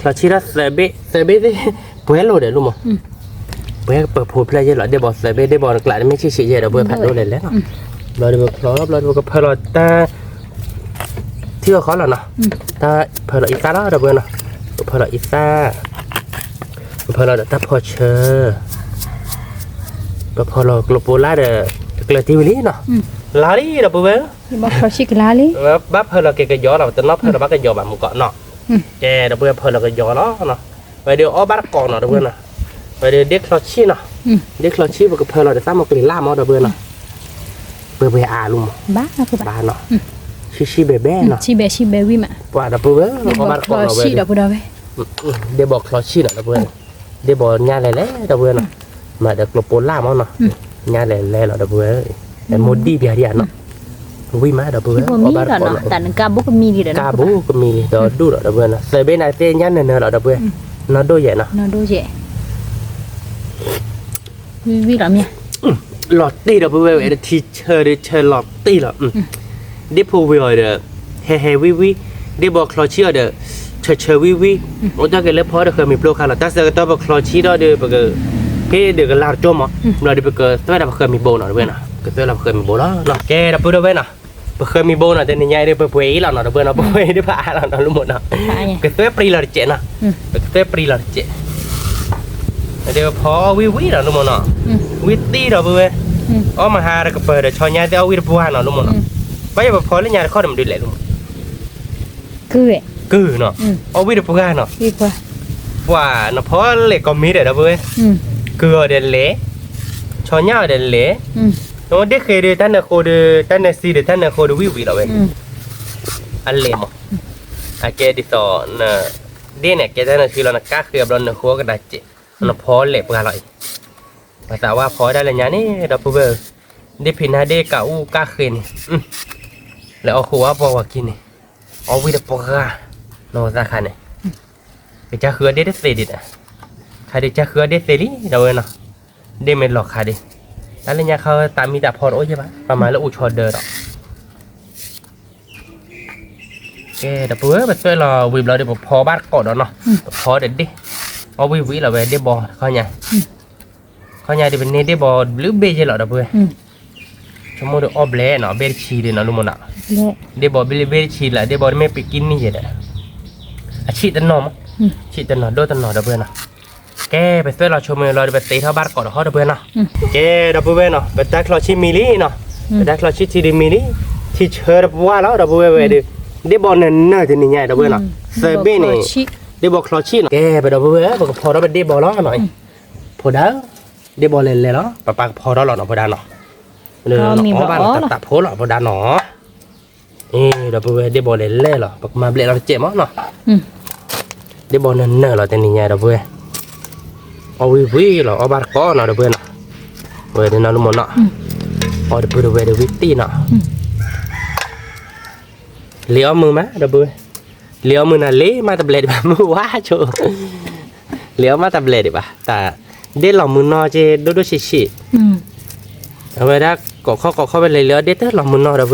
ချီဆံထီၣ်သၢဘ့ၣ် သၢဘ့ၣ်သ့ၣ်, ပှဲၤလိာ်ဒီးလူမၢ်, ပှဲၤပၢၤဖိဖျၢၣ်ယဲၢ်လီၤ ဒ့ဘီသၢဘ့ၣ် ဒ့ဘီနကျးတမ့ၢ်ဆံးဆံးယဲၢ် ဒီပုၢ်ဝဲၢ်ဖးဒိၣ်လဲၣ်လဲၣ်နီၤ, ဘျီဒီးပချီဘျီဒီးပကဖၢလီၤတၢ် ထံဂီၤဃီလီၤနီၤ, တၢ်ဖၢလီၤအံသၣ်လီၤ ဒီပုၢ်ဝဲၢ်နီၤ, ပဖၢလီၤအံသၣ်, ပဖၢလီၤဒီးတၢ်ဖီၣ်ဆၢ, ပဖၢလီၤကျိပိလၢ်ဒီး, တကျၢၤတံၢ်ဝံၤလံနီၤ, လါလံ ဒီပုၢ်ဝဲၢ်, ဘၣ်ဖၢလီၤက့ၤကယီလီၤ ပတနီၣ်ဖၢလီၤဘၣ်ကယီဘၣ်မူကီးနီၤ, ကဲ ဒီပုၢ်ဝဲၢ်ဖၢလီၤကယီလီၤ, ဝဲဒၣ်အီၣ်ဘၣ်တကိးနီၤ ဒီပုၢ်ဝဲၢ်နီၤ, ဝဲဒၣ်ဒ့ချီဆံၣ်နီၤ, ဒ့ချီဆံၣ်ပကဖၢလီၤဒီးတၢ်မီၤကျံၤလၢ်မး ဒီပုၢ်ဝဲၢ်နီၤ, ပှဲၤပှဲၤအါလူမၢ်, ဘၣ်နီၤ, ဆံးဆံးဘဲဘဲနီၤ, ပှၤဒီပုၢ်ဝဲၢ် အီၣ်ဘၣ်တကိးနီၤဝဲ, ဒ့ဘီချီဆံၣ်နီၤ ဒီပုၢ်ဝဲၢ်, ဒ့ဘီညါလဲၤလဲၤ ဒီပုၢ်ဝဲၢ်နီၤ, မၤဒီးကျိပိလၢ်မးနီၤ, ညါလဲၤလဲၤလီၤ ဒီပုၢ်ဝဲၢ်, မိၢ်ဒံၣ်ပျၢ်ဒံးဧါနီၤ, ဝံၣ်မး ဒီပုၢ်ဝဲၢ်, အီၣ်ဘၣ်တကိးနီၤ, ကးဘိကမံၤလံဒီး ဒီဒူၣ်ဒီး ဒီပုၢ်ဝဲၢ်နီၤ, သၢဘ့ၣ်န့ၣ်သ့ၣ်ညါနၢၤနၢၤလီၤ ဒီပုၢ်ဝဲၢ်, နီၢ်ဒိၣ်ယဲၢ်နီၤ လီၤတံၢ်ဒီး ပုၢ်ဝဲၢ်ဝဲ တထံၣ်ဆၢဒီးဆၢလီၤတံၢ်လီၤ, ဒ့ဖိဝံၤအီၤဒီး, ဟဲဟဲဝံၣ်ဝံၣ်, ဒ့ဘီချီဆံၣ်အီၤဒီး, ဆၢဆၢဝံၣ်ဝံၣ်, အိၣ်တ့ၢ်က့ၤလၢဖီဒီးဃၢၤမံၤပျိခါလီၤ တၢ်ဆၢကတီၢ်ပချီဆံၣ်ထီၣ်ဒီး ပက, ဖဲဒုးကလၤတကၠိမး, ဘျီဒီးပကသွဲၣ်ဒီးပဃၢၤမံၤဘိနီၤ ဒီပုၢ်ဝဲၢ်နီၤ, ကသွဲၣ်လီၤပဃၢၤမံၤဘိလီၤ, ကဲ ဒီပုၢ်ဝဲၢ်နီၤ, ပဃၢၤမံၤဘိနီၤ တနံၤညါအံၤဒီး ပပှဲၤအံၤလီၤနီၤ ဒီပုၢ်ဝဲၢ်နီၤ, ပပှဲၤအံၤဒ်ပှၤအါလီၤနီၤ လူမၢ်နီၤ, ကသွဲၣ်ပြံလီၤတစဲးနီၤ, ပကသွဲၣ်ပြံလီၤတစဲး ဒီးဖီအီၣ်ဝံၣ်ဝံၣ်လီၤ လူမၢ်နီၤ, ဝံၣ်တံၢ်ဒီး ပုၢ်ဝဲၢ်, အီၣ်မဟါတကပၤဒီး ဆီညါသ့ၣ်အီၣ်ဝံၣ်တပှၢ်နီၤ လူမၢ်နီၤ, ဘၣ်ယဲၢ်ပဖီလၢညါတခီဒီး မဒုးလဲၣ် လူမၢ်, ကုၢ်နီၤ, အီၣ်ဝံၣ်တပှၢ်နီၤ, ပှၤနဖီလဲၤကိးမံၤဒီး ဒီပုၢ်ဝဲၢ်, ကုၢ်အီၤဒီးလဲၤ, ဆီညါအီၤဒီးလဲၤ, နဒ့ဃဲၤဒီး တၢ်နၢဃိဒီး တၢ်နၢစံဒီး တၢ်နၢဃိဒီးဝံၣ်ဝံၣ်လီၤဝဲ, အလဲၤမး, အကဲဒ်သိး, ဒ့န့ၣ် ကဲတၢ်နၢစံလီၤ နကၣ်ဃ့အဘျီနၢဃိကဒါစဲး, နဖီလဲၤပှၢ်လီၤအံၤ, ပသးဝါဖီဒၣ်လၢညါန့ၣ် ဒီပုၢ်ဝဲၢ်, ဒ့ဖံးနါဒ့ကးအူကၣ်ဃ့န့ၣ်, လဲၤအီၣ်ဃုာ်ဝဲပှၤဝၤခံန့ၣ်, အီၣ်ဝံၣ်တပှၢ်, နသးခါန့ၣ်, ကစၢ်ဃုအီၣ်ဒ့တသ့ဒံး, ခါဒုးကစၢ်ဃုအီၣ်ဒ့သ့လံ ဒီပုၢ်ဝဲၢ်နီၤ, ဒ့မ့ၢ်လီၤခါဒံး, တၢ်လၢညါခါတၢ်မံတၢ်ဖီတအိၣ်ယဲၢ်ဘၣ် ပမၤလၢအိၣ်ဆီဒၢဒီး ကဲ ဒီပုၢ်ဝဲၢ် ပသွဲၣ်လီၤဝံၤဘျီဒီး ပဖီဘၣ်တကိးဒီးနီၤ, ပဖီဒီးဒ့ၣ်, အီၣ်ဝံၣ်ဝံၣ်လီၤဝဲဒ့ၣ်ဘီခီညါ, ခီညါဒီး ပန့ၢ်ဒ့ၣ်ဘီဘျုးဘ့ၣ်ယဲၢ်လီၤ ဒီပုၢ်ဝဲၢ်, ဆိကမိၣ်ဒီးအီၣ်ဘျဲၣ်နီၤ ဘ့ၣ်တဆံဒီးနီၤ လူမၢ်နီၤ, ဒ့ၣ်ဘီဘျုးဘ့ၣ်တဆံလၢ ဒ့ၣ်ဘီတမ့ၢ်ပကံနံၣ်ယဲၢ်ဒီး, အဆံးတနီၤမး, ဆံးတနီၤဒိၣ်တနီၤ ဒီပုၢ်ဝဲၢ်နီၤ, က ကဲ ပသၢလီၤဆိမ့ၢ်လီၤဒီး ပသ့ထီၣ်ဘၣ်တကိးတဟီၣ်ဒီပုၢ်ဝဲၢ်နီၤ. ကဲ ဒီပုၢ်ဝဲၢ်နီၤ ပတၢ်ချီဆံမံလံနီၤ, ပတၢ်ချီဆံထံဒုးမံလံ, ထံဆၢတပှၢ်လီၤ ဒီပုၢ်ဝဲၢ်ဝဲဒီး, ဒ့ၣ်ဘီနၢၤနၢၤတနံၤညါ ဒီပုၢ်ဝဲၢ်နီၤ, သၢဘ့ၣ်န့ၣ်, ဒ့ၣ်ဘီချီဆံနီၤ. ကဲ ပဒီပုၢ်ဝဲၢ် ပကဖီထီၣ်ပဒ့ၣ်ဘီလီၤနီၤ. ဖိဒါ, ဒ့ၣ်ဘီလဲၤလဲၤလီၤ ပပၢ်ကဖီထီၣ်လီၤနီၤ ဖိဒါနီၤ. အီၣ်ဘၣ်နီၤ တၢ်ဖိလီၤ ဖိဒါနီၤ. အ့ ဒီပုၢ်ဝဲၢ် ဒ့ၣ်ဘီလဲၤလဲၤလီၤ ပကမၤဘျဲးလီၤတစဲးမးနီၤ. ဒ့ၣ်ဘီနၢၤနၢၤလီၤတနံၤညါ ဒီပုၢ်ဝဲၢ်, အီၣ်ဝံၤဝံၤလီၤ အီၣ်ဘၣ်တကိးနီၤ ဒီပုၢ်ဝဲၢ်နီၤ. ဝဲဒၣ်နီၤ လူမၢ်နီၤ, အီၣ်တပုၢ်တဝဲၢ်ဒီးဝံၤတံၢ်နီၤ. လံာ်အီၣ်မုာ်မး ဒီပုၢ်ဝဲၢ်, လံာ်အီၣ်မုာ်နၤလံ မၤတဘျဲးဒံးဘၣ် မုာ်ဝါဆိ, လံာ်အီၣ်မၤတဘျဲးဒံးဘၣ် တၢ်ဒ့ၣ်လီၤမုာ်နီၢ်က့ ဒိၣ်ဒိၣ်ဆံးဆံး, အဝဲဒၣ်ကိးခီကိးခီဝဲလဲၤလံာ်အီၣ်ဒ့ၣ်တၢ်လီၤမုာ်နီၢ်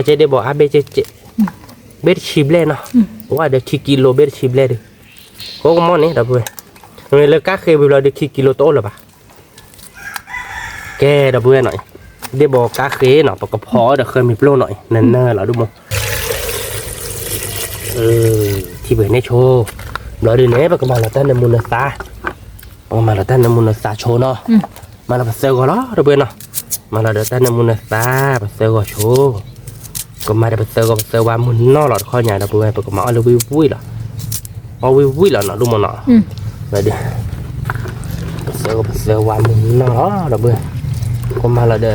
ဒီပုၢ်ဝဲၢ်နီၤ. ခီညါဒုး လီၤမုာ်နီၢ်က့ လီၤဖီၣ်မုာ်ကတၢၢ်, န့ၢ်က့ဒ့ၣ်ဘီအါဘ့ၣ်ကဲကဲး, ဘ့ၣ်တဆံဘျဲၣ်နီၤ, ဝဲဒီးခံကံလိဘ့ၣ်တဆံဘျဲၣ်ဒုး, ဃိကမီၣ်န့ၣ် ဒီပုၢ်ဝဲၢ်, လၢကါဃ့ဝံၤဘျီဒုး ခံကံလိတအိၣ်လၢၤဘၣ်. ကဲ ဒီပုၢ်ဝဲၢ်နီၤ, ဒ့ၣ်ဘီကါဃ့နီၤ ပကဖီအီၣ်ဒီးဃၢမံၤပျိၢ်နီၤ, နၢၤနၢၤလီၤဒိၣ်မး, ထံပှဲၤန့ၢ်ဆိ, ဘျီဒုးန့ၣ် ပကမၤလီၤတၢ်နၢမူနသါ, ပကမၤလီၤတၢ်နၢမူနသါဆိနီၤ, မၤလီၤပသၢဂီၤလီၤ ဒီပုၢ်ဝဲၢ်နီၤ, မၤလီၤဒီးတၢ်နၢမူနသါ ပသၢဂီၤဆိ ကမၤဒီးပသၢဂီၤ ပသၢဝါမုၢ်နီၢ်လီၤ တခီညါ ဒီပုၢ်ဝဲၢ် ပကမၤအီၣ်လၢဝံၣ်ဝံၣ်လီၤ, အီၣ်ဝံၣ်ဝံၣ်လီၤနီၤ ဒိၣ်မးနီၤ, ဝဲဒၣ် ပသၢဂီၤ ပသၢဝါမုၢ်နီၢ်လီၤ ဒီပုၢ်ဝဲၢ်, ကမၤလီၤဒီး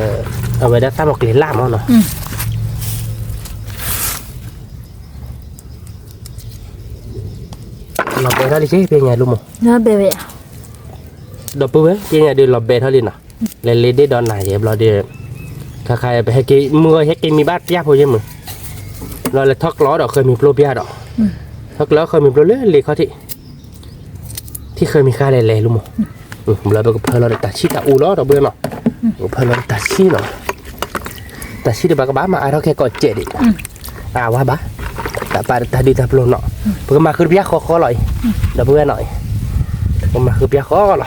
အဝဲဒၣ်သၣ်မီၤကျ့ၤလၢ်မးနီၤ, လီၤဘဲထီၣ်လံက့ ပညါလူမး, ဒီပုၢ်ဝဲၢ် ပညါဒုးလီၤဘဲထီၣ်လံနီၤ, လဲၤလ့ဒ့ၣ်ဒီးနၤယဲဘျီဒီး, ခါခါပဟဲက့ၤ မုၢ်ဂီၤဟဲက့ၤမံဘၣ်ပၠၣ်ဖိယဲမုၢ်, ဘျီလဲၤထီၣ်ကျီဒီးဃၢမံၤပျိၢ်ပၠၣ်ဒီး, ထီၣ်ကျီဃၢမံၤပျိၢ်လၢလ့ခီၣ်ထံး, ထံၣ်ဃၢမံၤဃါလဲၤလဲၤလူမး, ဘျီပကဖၢလီၤဒီးတၢ်ဆံၣ်တၢ်အူလီၤ ဒီပုၢ်ဝဲၢ်နီၤ, ပကဖၢလီၤဒီးတၢ်ဆံၣ်နီၤ, တၢ်ဆံၣ်တဘၣ်ကဘၣ်မၤအါထီၣ်ခဲကိးစဲးဒံး, အဝါဘၣ်, တၢ်ပာ်တၢ်ဒုးတၢ်ပျိၢ်နီၤ, ပကမၤဃုတပျၢ်ဃီဃီလီၤအံၤ, ဒီပုၢ်ဝဲၢ်နီၤ, ပကမၤဃုပျၢ်ဃီလီၤ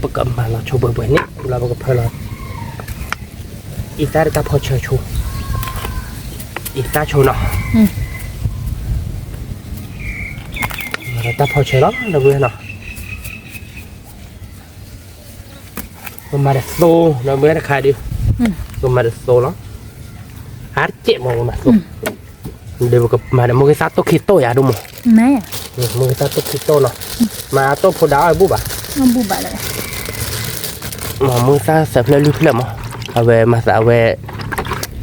ပကမၤလီၤဆိပှဲၤပှဲၤန့ၣ် ဘျီပကဖၢလီၤ, အံသၣ်တၢ်ဖီဆၢဆိ, အံသၣ်ဆိနီၤ, မၤလီၤတၢ်ဖီဆၢလီၤ ဒီပုၢ်ဝဲၢ်နီၤ, ပမၤတသိ, ဒီပုၢ်ဝဲၢ်တခါဒုး, ပမၤတသိလီၤ, အါတကဲးမးပမၤသိ ဒီးပကမၤဒီး မ့ၢ်ဂ့ၤသၣ်တိၢ်ခံတိၢ်ယၤဒိၣ်မး, မ့ၢ်ဂ့ၤသၣ်တိၢ်ခံတိၢ်နီၤ, မၤတိၢ်ဖိဒါအီၣ်ဘူၣ်ဘၣ်, မ့ၢ်မ့ၢ်ဂ့ၤသၣ်သၢဖျၢၣ်လွံၢ်ဖျၢၣ်မး, အဝဲမၤသးအဝဲ,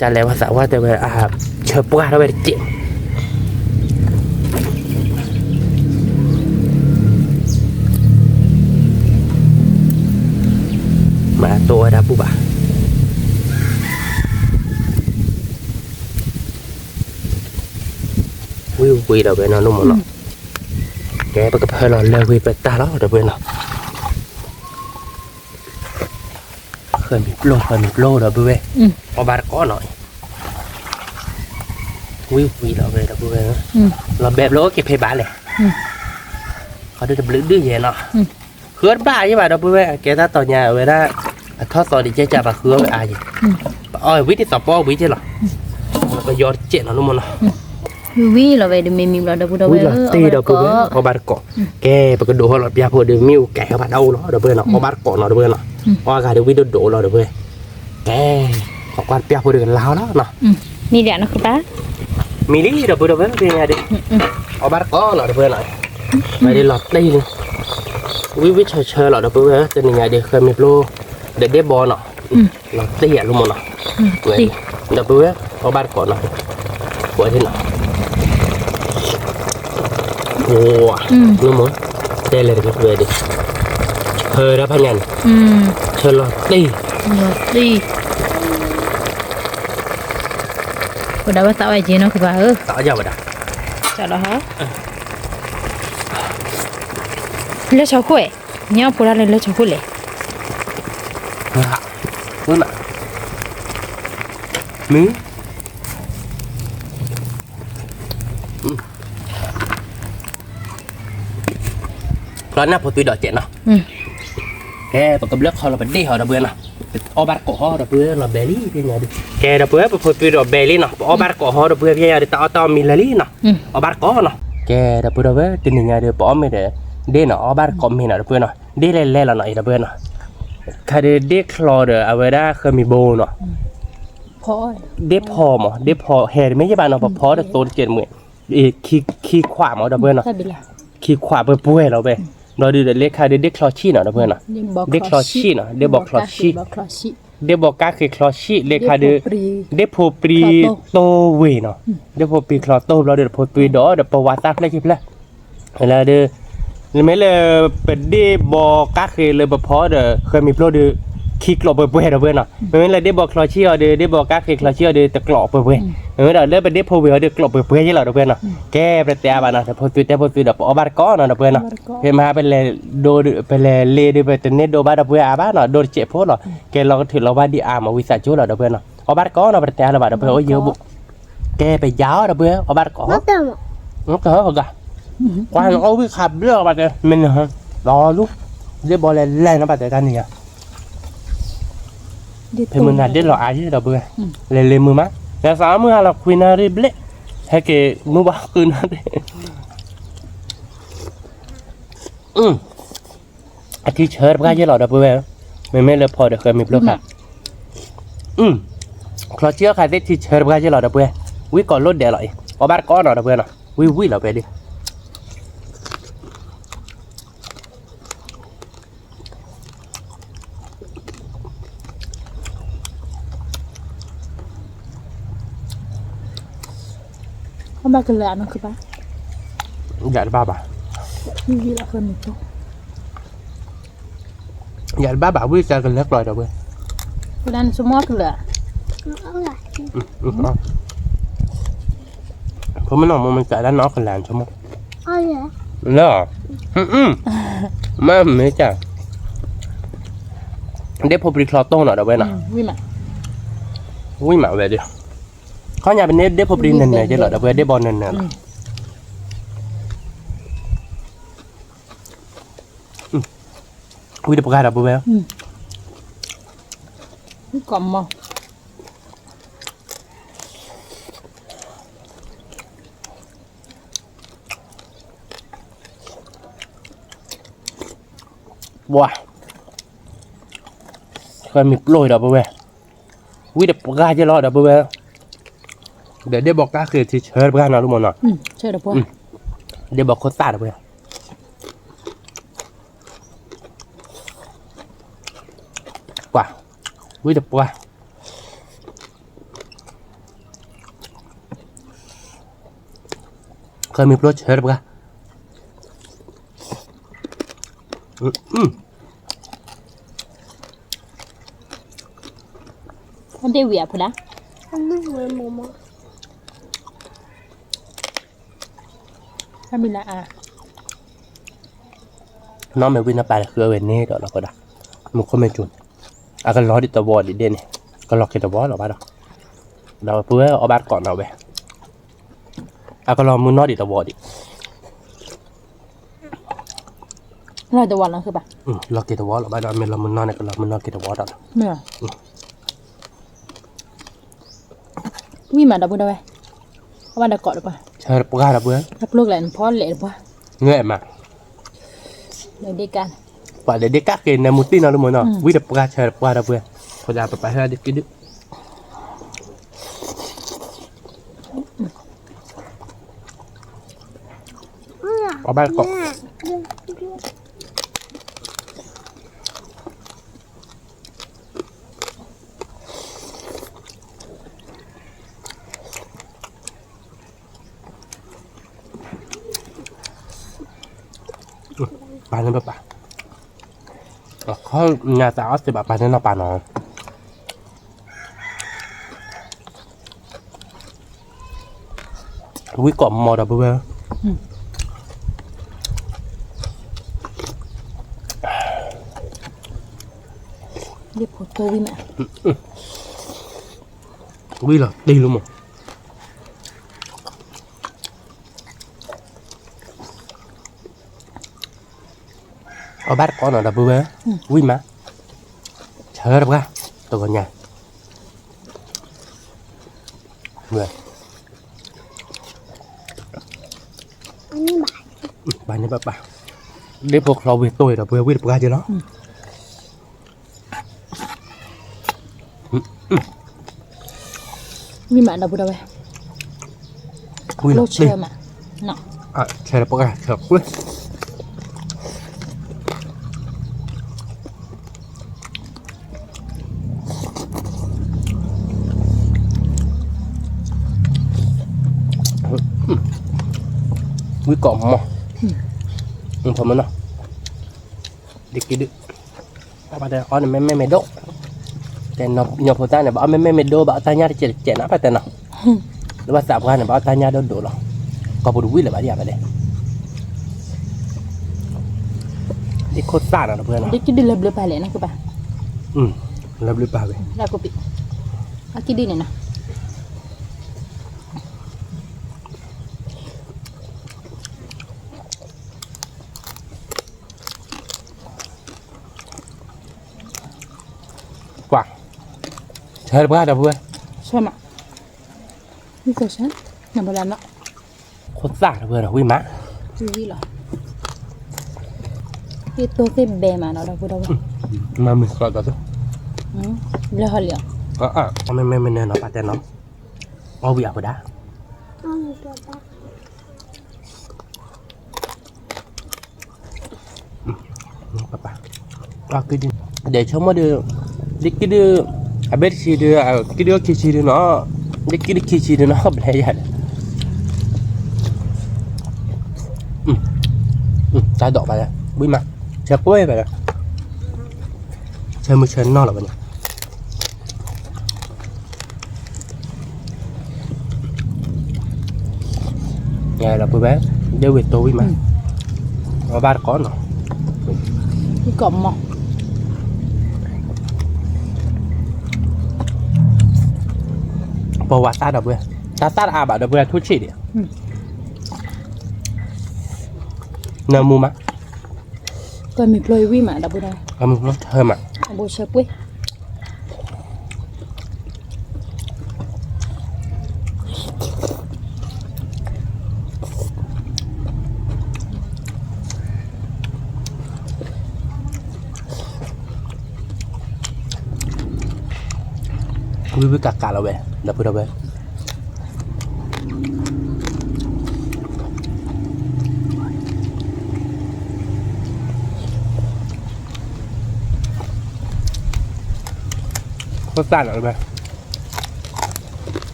ကလဲၤဝဲသးဝဲတဲဝဲ, ဆၢပှၢ်ထီၣ်ဝဲတကဲး မၤတိၢ်ဝဲဒၣ်ဘူၣ်ဘၣ်, ဝံၤဝံၤဒီးဝဲနီၤ ဒိၣ်မးနီၤ, ကဲ ပကဖၢလီၤလၢဝံၤပတၢ်လီၤ ဒီပုၢ်ဝဲၢ်နီၤ, ဃၢမံၤပျိၢ် ဃၢမံၤပျိၢ် ဒီပုၢ်ဝဲၢ်, အီၣ်ဘၣ်တကိးနီၤ, ဝံၤဝံၤဒီးဝဲ ဒီပုၢ်ဝဲၢ်, လီၤဘဲဘျီက့ၤဖဲဘၣ်လဲၣ်, ဃီဒုတဘျုးဒုယဲနီၤ, ဃုတဘၣ်ယဲဘၣ် ဒီပုၢ်ဝဲၢ် ကဲတၢ်တီၤညါဝဲဒၣ်, အထီၣ်သီဒံးကဲကၢ်ဘၣ်ဃုအီၣ်ဝဲအါယဲ, ပအီၣ်ဝံၤဒ်သိးပအီၣ်ဝံၤကဲလီၤ, ပယီၤတကဲးနီၤ ဒိၣ်မးနီၤ, ဝံၤလီၤဝဲဒုးမ့ၢ်မံၤဘျီ ဒီပုၢ်ဝဲၢ် အီၣ်ဘၣ်တကိး, ကဲ ပကဒိးဟီၣ်လီၤပၠၣ်ဖိဒီး မ့ၣ်အူကဲဟီၣ်ဘၣ်ဒၣ်အိၣ်လီၤ ဒီပုၢ်ဝဲၢ်နီၤ, အီၣ်ဘၣ်တကိးနီၤ ဒီပုၢ်ဝဲၢ်နီၤ, အီၣ်ဂၤဒီးဝံၤဒိၣ်ဒိၣ်လီၤ ဒီပုၢ်ဝဲၢ်, ကဲ, ခိးကွၢ်ပၠၣ်ဖိဒီးကလါလီၤနီၤ, မံၤလံ ဒီပုၢ်ဝဲၢ် ပညါဒုး, အီၣ်ဘၣ်တကိးနီၤ ဒီပုၢ်ဝဲၢ်နီၤ, ဝဲဒုးလီၤတံၢ်လံ, ဝံၤဝံၤဆၢဆၢလီၤ ဒီပုၢ်ဝဲၢ် တနံၤညါဒုး ဃၢမံၤပျိၢ်, ဒီးဒ့ၣ်ဘီနီၤ, လီၤတံၢ်ယၤ ဒိၣ်မးနီၤ, ဝဲ, ဒီပုၢ်ဝဲၢ် အီၣ်ဘၣ်တကိးနီၤ, ပှဲၤထံနီၤ, အိ, နမ့ၢ်, တဲလဲၣ်တက့ၢ် ပှဲၤဒုး, ဆၢဒၣ်ဖးညါန့ၣ်, ဆၢလီၤတံၢ်, ဖိဒါဝဲသးဝဲက့ၤနီၤ ကဘၣ်ဧၢ, သးဝဲဒၣ်, လၢဆီခိၣ်, ညီဖိဒါလၢလၢဆီခိၣ်လဲၣ်, မ့ၢ် ကျီနၢ်ဖိသွံဒီးစဲးနီၤ, ကဲ ပကဘျၢခီလီၤပဒ့ၣ်ဟီဒီပုၢ်ဝဲၢ်နီၤ, အီၣ်ဘၣ်တကိးဟီဒီပုၢ်ဝဲၢ်လီၤဘဲလံဖဲညါဒီး, ကဲဒီပုၢ်ဝဲၢ် ပဖိသွံဒီးဘဲလံနီၤ, ပအီၣ်ဘၣ်တကိးဟီဒီပုၢ်ဝဲၢ်ဖဲညါဒီး တၢ်အီၣ်တၢ်အီမံၤလၢာ်လံနီၤ, အီၣ်ဘၣ်တကိးနီၤ, ကဲဒီပုၢ်ဝဲၢ် တနံၤညါဒီး ပအီၣ်မ့ၤဒီး ဒ့ၣ်နီၤ, အီၣ်ဘၣ်တကိးမ့ၤနီၤ ဒီပုၢ်ဝဲၢ်နီၤ, ဒ့ၣ်လဲၤလဲၤလီၤနီၤ အံၤဒီပုၢ်ဝဲၢ်နီၤ, ခါဒီးဒ့ၣ်ချီဒီး အဝဲဒၣ်ဃၢမံၤဘိနီၤ ဒ့ၣ်ဖီမး ဒ့ၣ်ဖီဟဲတမ့ၢ်ယဘၣ်နီၤ, ပဖီတသိတကဲးတမှဲၤ, ခံခွးမး ဒီပုၢ်ဝဲၢ်နီၤ, ခံခွးပှဲၤပှဲၤလီၤဝဲ, ဘျီဒုးဒီးလၢခါဒီးဒ့ၣ်ချီဆံၣ်နီၤ ဒီပုၢ်ဝဲၢ်နီၤ, ဒ့ၣ်ချီဆံၣ်နီၤ, ဒ့ၣ်ဘီချီဆံၣ်, ဒ့ၣ်ဘီကါဃ့ချီဆံၣ်, လၢခါဒီး ဒ့ၣ်ဖိပြံတိၢ်ဝ့ၤနီၤ, ဒ့ၣ်ဖိပြံချီတိၢ် ဘျီဒုးဒီးဖိသွံဒီး ဒီးပဝၤသၣ်ဖျၢၣ်ခံဖျၢၣ် လၢဒုး မ့မ့ၢ်လၢ ပဒ့ၣ်ဘီကါဃ့လၢပဖီဒီး ဃၢမံၤပျိဒီး ခံကျိးပှဲၤပှဲၤဒီပုၢ်ဝဲၢ်နီၤ, မ့မ့ၢ်လၢဒ့ၣ်ဘီချီဆံၣ်အီၤဒီး ဒ့ၣ်ဘီကါဃ့ချီဆံၣ်အီၤဒီး တကျိးပှဲၤပှဲၤ, မ့မ့ၢ်ဒီးလၢပဒ့ၣ်ဖိဝ့ၤအီၤဒီး ကျိးပှဲၤပှဲၤယဲလီၤ ဒီပုၢ်ဝဲၢ်နီၤ, ကဲပတဲအါဘၣ်နီၤ, တဖိသွံတဲဖိသွံဒီး ပအီၣ်ဘၣ်တကိးနီၤ ဒီပုၢ်ဝဲၢ်နီၤ, ဖဲမဟါပလဲၤဒိ ပလဲၤလ့ဒီး ပတန့ၢ်ဒိဘၣ်ဒီပုၢ်ဝဲၢ်အါဘၣ်နီၤ, ဒိတစဲးဖိလီၤ, ကဲလီၤကထုးလီၤဘၣ်ဒံးအါမး ဝံသးစူၤလီၤ ဒီပုၢ်ဝဲၢ်နီၤ, အီၣ်ဘၣ်တကိးနီၤ, ပတဲအါလၢၤဘၣ် ဒီပုၢ်ဝဲၢ်အိၣ်ယဲၢ်အိၣ်ဘူး, ကဲပယါအီၤ ဒီပုၢ်ဝဲၢ် အီၣ်ဘၣ်တကိး ကွၢ်နအီၣ်ဝံၣ်ခးဘျၢၣ်ဘၣ်တဲ မ့ၢ်နဟၢ လီၤလူ ဒ့ၣ်ဘီလဲၤလဲၤနီၤဘၣ်တဲတၢ်န့ၣ်ယါ, ဖဲမုၢ်နၤဒ့ၣ်လီၤအါယဲဒီပုၢ်ဝဲၢ်, လဲၤလ့မုၢ်မး, လဲၤသးအီၣ်မုၢ်ဟါလီၤခွံနၣ်ရံၣ်ဘျဲၣ်, ဟဲက့ၤမုၢ်ဘၣ်ဃုနၣ်ရံၣ် အထံဆၢတပှၢ်ယဲလီၤ ဒီပုၢ်ဝဲၢ်, မ့မ့ၢ်လၢဖီဒီးဃၢမံၤပျိခါ, ချီဆံၣ်အီၣ်ခါသ့ၣ်ထံဆၢတပှၢ်ယဲလီၤ ဒီပုၢ်ဝဲၢ်, ဝံၣ်ကိးလိၣ်ဒဲးလီၤအံၤ အီၣ်ဘၣ်တကိးနီၤ ဒီပုၢ်ဝဲၢ်နီၤ, ဝံၣ်ဝံၣ်လီၤဖဲဒၣ် အဘၣ်ကလၢာ်အနီၢ်ကဘၣ်, ယတဘၣ်ဘၣ်, ယတဘၣ်ဘၣ် ဝံၣ်စၢ်ကလၢာ်ကျီဒီးဝဲ, ကလၢာ်နဆိကမိၣ်ကလၢာ်, ဖိမ့ၢ်နီၢ်မ့ၢ်မ့ၢ်စၢ်ဒၣ်နီၢ်ကလၢာ် နဆိကမိၣ်, လၢ, မ့ၢ်မ့ၢ်စၢ်, ဒ့ၣ်ဖိပြံချီတိၢ်နီၤ ဒီပုၢ်ဝဲၢ်နီၤ, ဝံၣ်မးဝဲဒၣ်, ခီညါပန့ၢ်ဒ့ၣ်ဖိပြံနၢၤနၢၤက့လီၤ ဒီပုၢ်ဝဲၢ် ဒ့ၣ်ဘီနၢၤနၢၤလီၤ, ဝံၣ်တပှၢ် ဒီပုၢ်ဝဲၢ် ပှၤ, ဃၢမံၤပျိၢ်ဒီပုၢ်ဝဲၢ်, ဝံၣ်တပှၢ်က့လီၤ ဒီပုၢ်ဝဲၢ်, ဒီးဒ့ၣ်ဘီကါဃ့ထံဆၢတပှၢ်နီၤ လၢမ့ၢ်နီၤ, ဒ့ၣ်ဘီခိၣ်သၣ် ဒီပုၢ်ဝဲၢ်, ပှၤ, ဝံၣ်တပှၢ် ဃၢမံၤပျိၢ်ဆၢတပှၢ်, ဒ့ၣ်ဝံၤအဖိဒၣ်, နီၢ်မ့ၢ်ဝံၤနီၢ်ပၢ်လၢဃုအဝဲန့ၣ်ဒီး လီၤကဒီး, မူခိၣ်မ့ၢ်ကၠိန့ၣ်, အကလီၤဒံးတဝီဒံးဒ့ၣ်န့ၣ်, ကလီၤက့ၤတဝီလီၤဘၣ်ဒီး, ဒီးပုၢ်ဝဲၢ်အီၣ်ဘၣ်တကိးနီၤဝဲ, အကလီၤမုၢ်နီၢ်ဒံးတဝီဒံး, လီၤတဝီလီၤဘၣ်, လီၤက့ၤတဝီလီၤဘၣ်ဒီး မ့ၢ်လီၤမုၢ်နီၢ်န့ၣ် ကလီၤမုၢ်နီၢ်က့ၤတဝီဒီး, ဝံၣ်မးဒီပုၢ်ဝဲၢ်, အဝဲဒီးကိးတပှၢ်, ဆၢတပှၢ်ဒီပုၢ်ဝဲၢ်, အပျိၢ်ကလဲၣ်နဖီလဲၣ်တပှၢ်, နမး, ဒ့ၣ်ကၣ်, ပှၤဒီးဒ့ၣ်ကၣ်က့ၤနမူတံၢ်နီၤ လၢမ့ၢ်နီၤ, ဝံၣ်တပှၢ်ဆၢတပှၢ်ဒီပုၢ်ဝဲၢ်, ပှၤဒီးပပာ်ဟဲဒ့ၣ်က့ၤဒုး အီၣ်ဘၣ်တကိး, ပာ်န့ၢ်ပပာ်, အခီညါသးအီၣ်သ့ဘၣ်ပာ်န့ၢ်နီၢ်ပၢ်နီၤ ဝံၣ်ကိးမီၤဒီပုၢ်ဝဲၢ်, ဝံၣ်လီၤတံၢ်လီၤမး. အီၣ်ဘၣ်တကိးနီၤ ဒီပုၢ်ဝဲၢ်, ဝံၣ်မး, ဆၢတပှၢ်, တဂီၤညါ, ဝဲ, ဘၣ်န့ၣ်ဘၣ်ပၢ်, ဒ့ဖိချီဝံၤတိၢ်အံၤဒီး ပုၢ်ဝဲၢ် ဝံၣ်တပှၢ်က့လီၤ. ဝံၣ်မး ဒီပုၢ်ဒီဝဲၢ်, ဝံၣ်လီၤ, ဆၢမး, ဆၢတပှၢ် ဆၢကွ့ၢ်, ဝံၣ်ကိးမီၤ, ဖိမနီၤ, ဒ်ကံဒု, အီၣ်န့ၣ်မ့မ့ၢ်မ့ၢ်ဒိၣ်, တဲညီဖိသၣ်န့ၣ် ဘၣ်အီၣ်မ့မ့ၢ်မ့ၢ်ဒိၣ် ဘၣ်အီၣ်တၢ်ညၣ်တစဲးတစဲးနီၤ ပတဲနီၤ, လၢဘၣ်သးပှၢ်န့ၣ် ဘၣ်အီၣ်တၢ်ညၣ်ဒိၣ်ဒိၣ်လီၤ, ကိာ်ပူၤတဝံၣ်လၢၤဘၣ်ဒ်ယၤပတဲ, ဒ်ခိၣ်သၣ်နီၤ ဒီပုၢ်ဝဲၢ်နီၤ, ဒ်ကံဒုလၢဘျုးပာ်လဲၣ်နီၤ ကဘၣ်, လၢဘျုးပာ်ဝဲ, အကံဒုန့ၣ်နီၤ ကွၢ်, ဆၢတပှၢ် ဒီပုၢ်ဝဲၢ်, ဆၢမး, ဝံၣ်ကီးဆၢ, နဘၣ်လၢနီၤ, ခိၣ်သၣ် ဒီပုၢ်ဝဲၢ်နီၤ ဝံၣ်မး, ဝံၣ်လီၤ, သ့ၣ်တိၢ်သ့ၣ်ဘဲမးနီၤ ဒီပုၢ်ဒီဝဲၢ်, မၤမုာ်ဃီဒီး, ဘျၢဟီလံ, မ့မ့ၢ်မ့ၢ်နၢၤနီၤ ပတဲနီၤ, အီၣ်ဝံၣ်အဃိဒၣ် ဒဲးဆိကမိၣ်ဒီး, ဒ်ကံဒု, အဘ့ၣ်တဆံဒီး, ကံဒုခံဆံဒီးနီၤ, ဒ်ကံဒုခံဆံဒီးနီၤ ဘျဲယၤဒီး, တၢ်ဒိးပာ်လၢ, ဝံၣ်မး, ဆၢကွ့ၢ်ဘၣ်ဒီး, ဆၢမုၢ်ဆၢနီၢ်လီၤဘၣ်န့ၣ် ဒီပုၢ်ဝဲၢ်, ဒ့ဝံၤတိၢ်ဝံၣ်မး, အီၣ်ဘၣ်တကိးနီၤ, ကိးမီၤ, ပဝဲသၣ်ဒီပုၢ်ဝဲၢ်, တၢ်သၣ်တအါဘၣ်ဒီပုၢ်ဝဲၢ် ထူၣ်ဆံးဒံး, နၢမူမး, ကမံၤဖျိဝံၣ်မး ဒီပုၢ်ဝဲၢ်, ကမံၤဖျိဆၢမး, အဘိဆၢကွ့ၢ် ဝံၣ်ဝံၣ်ကးကးလီၤ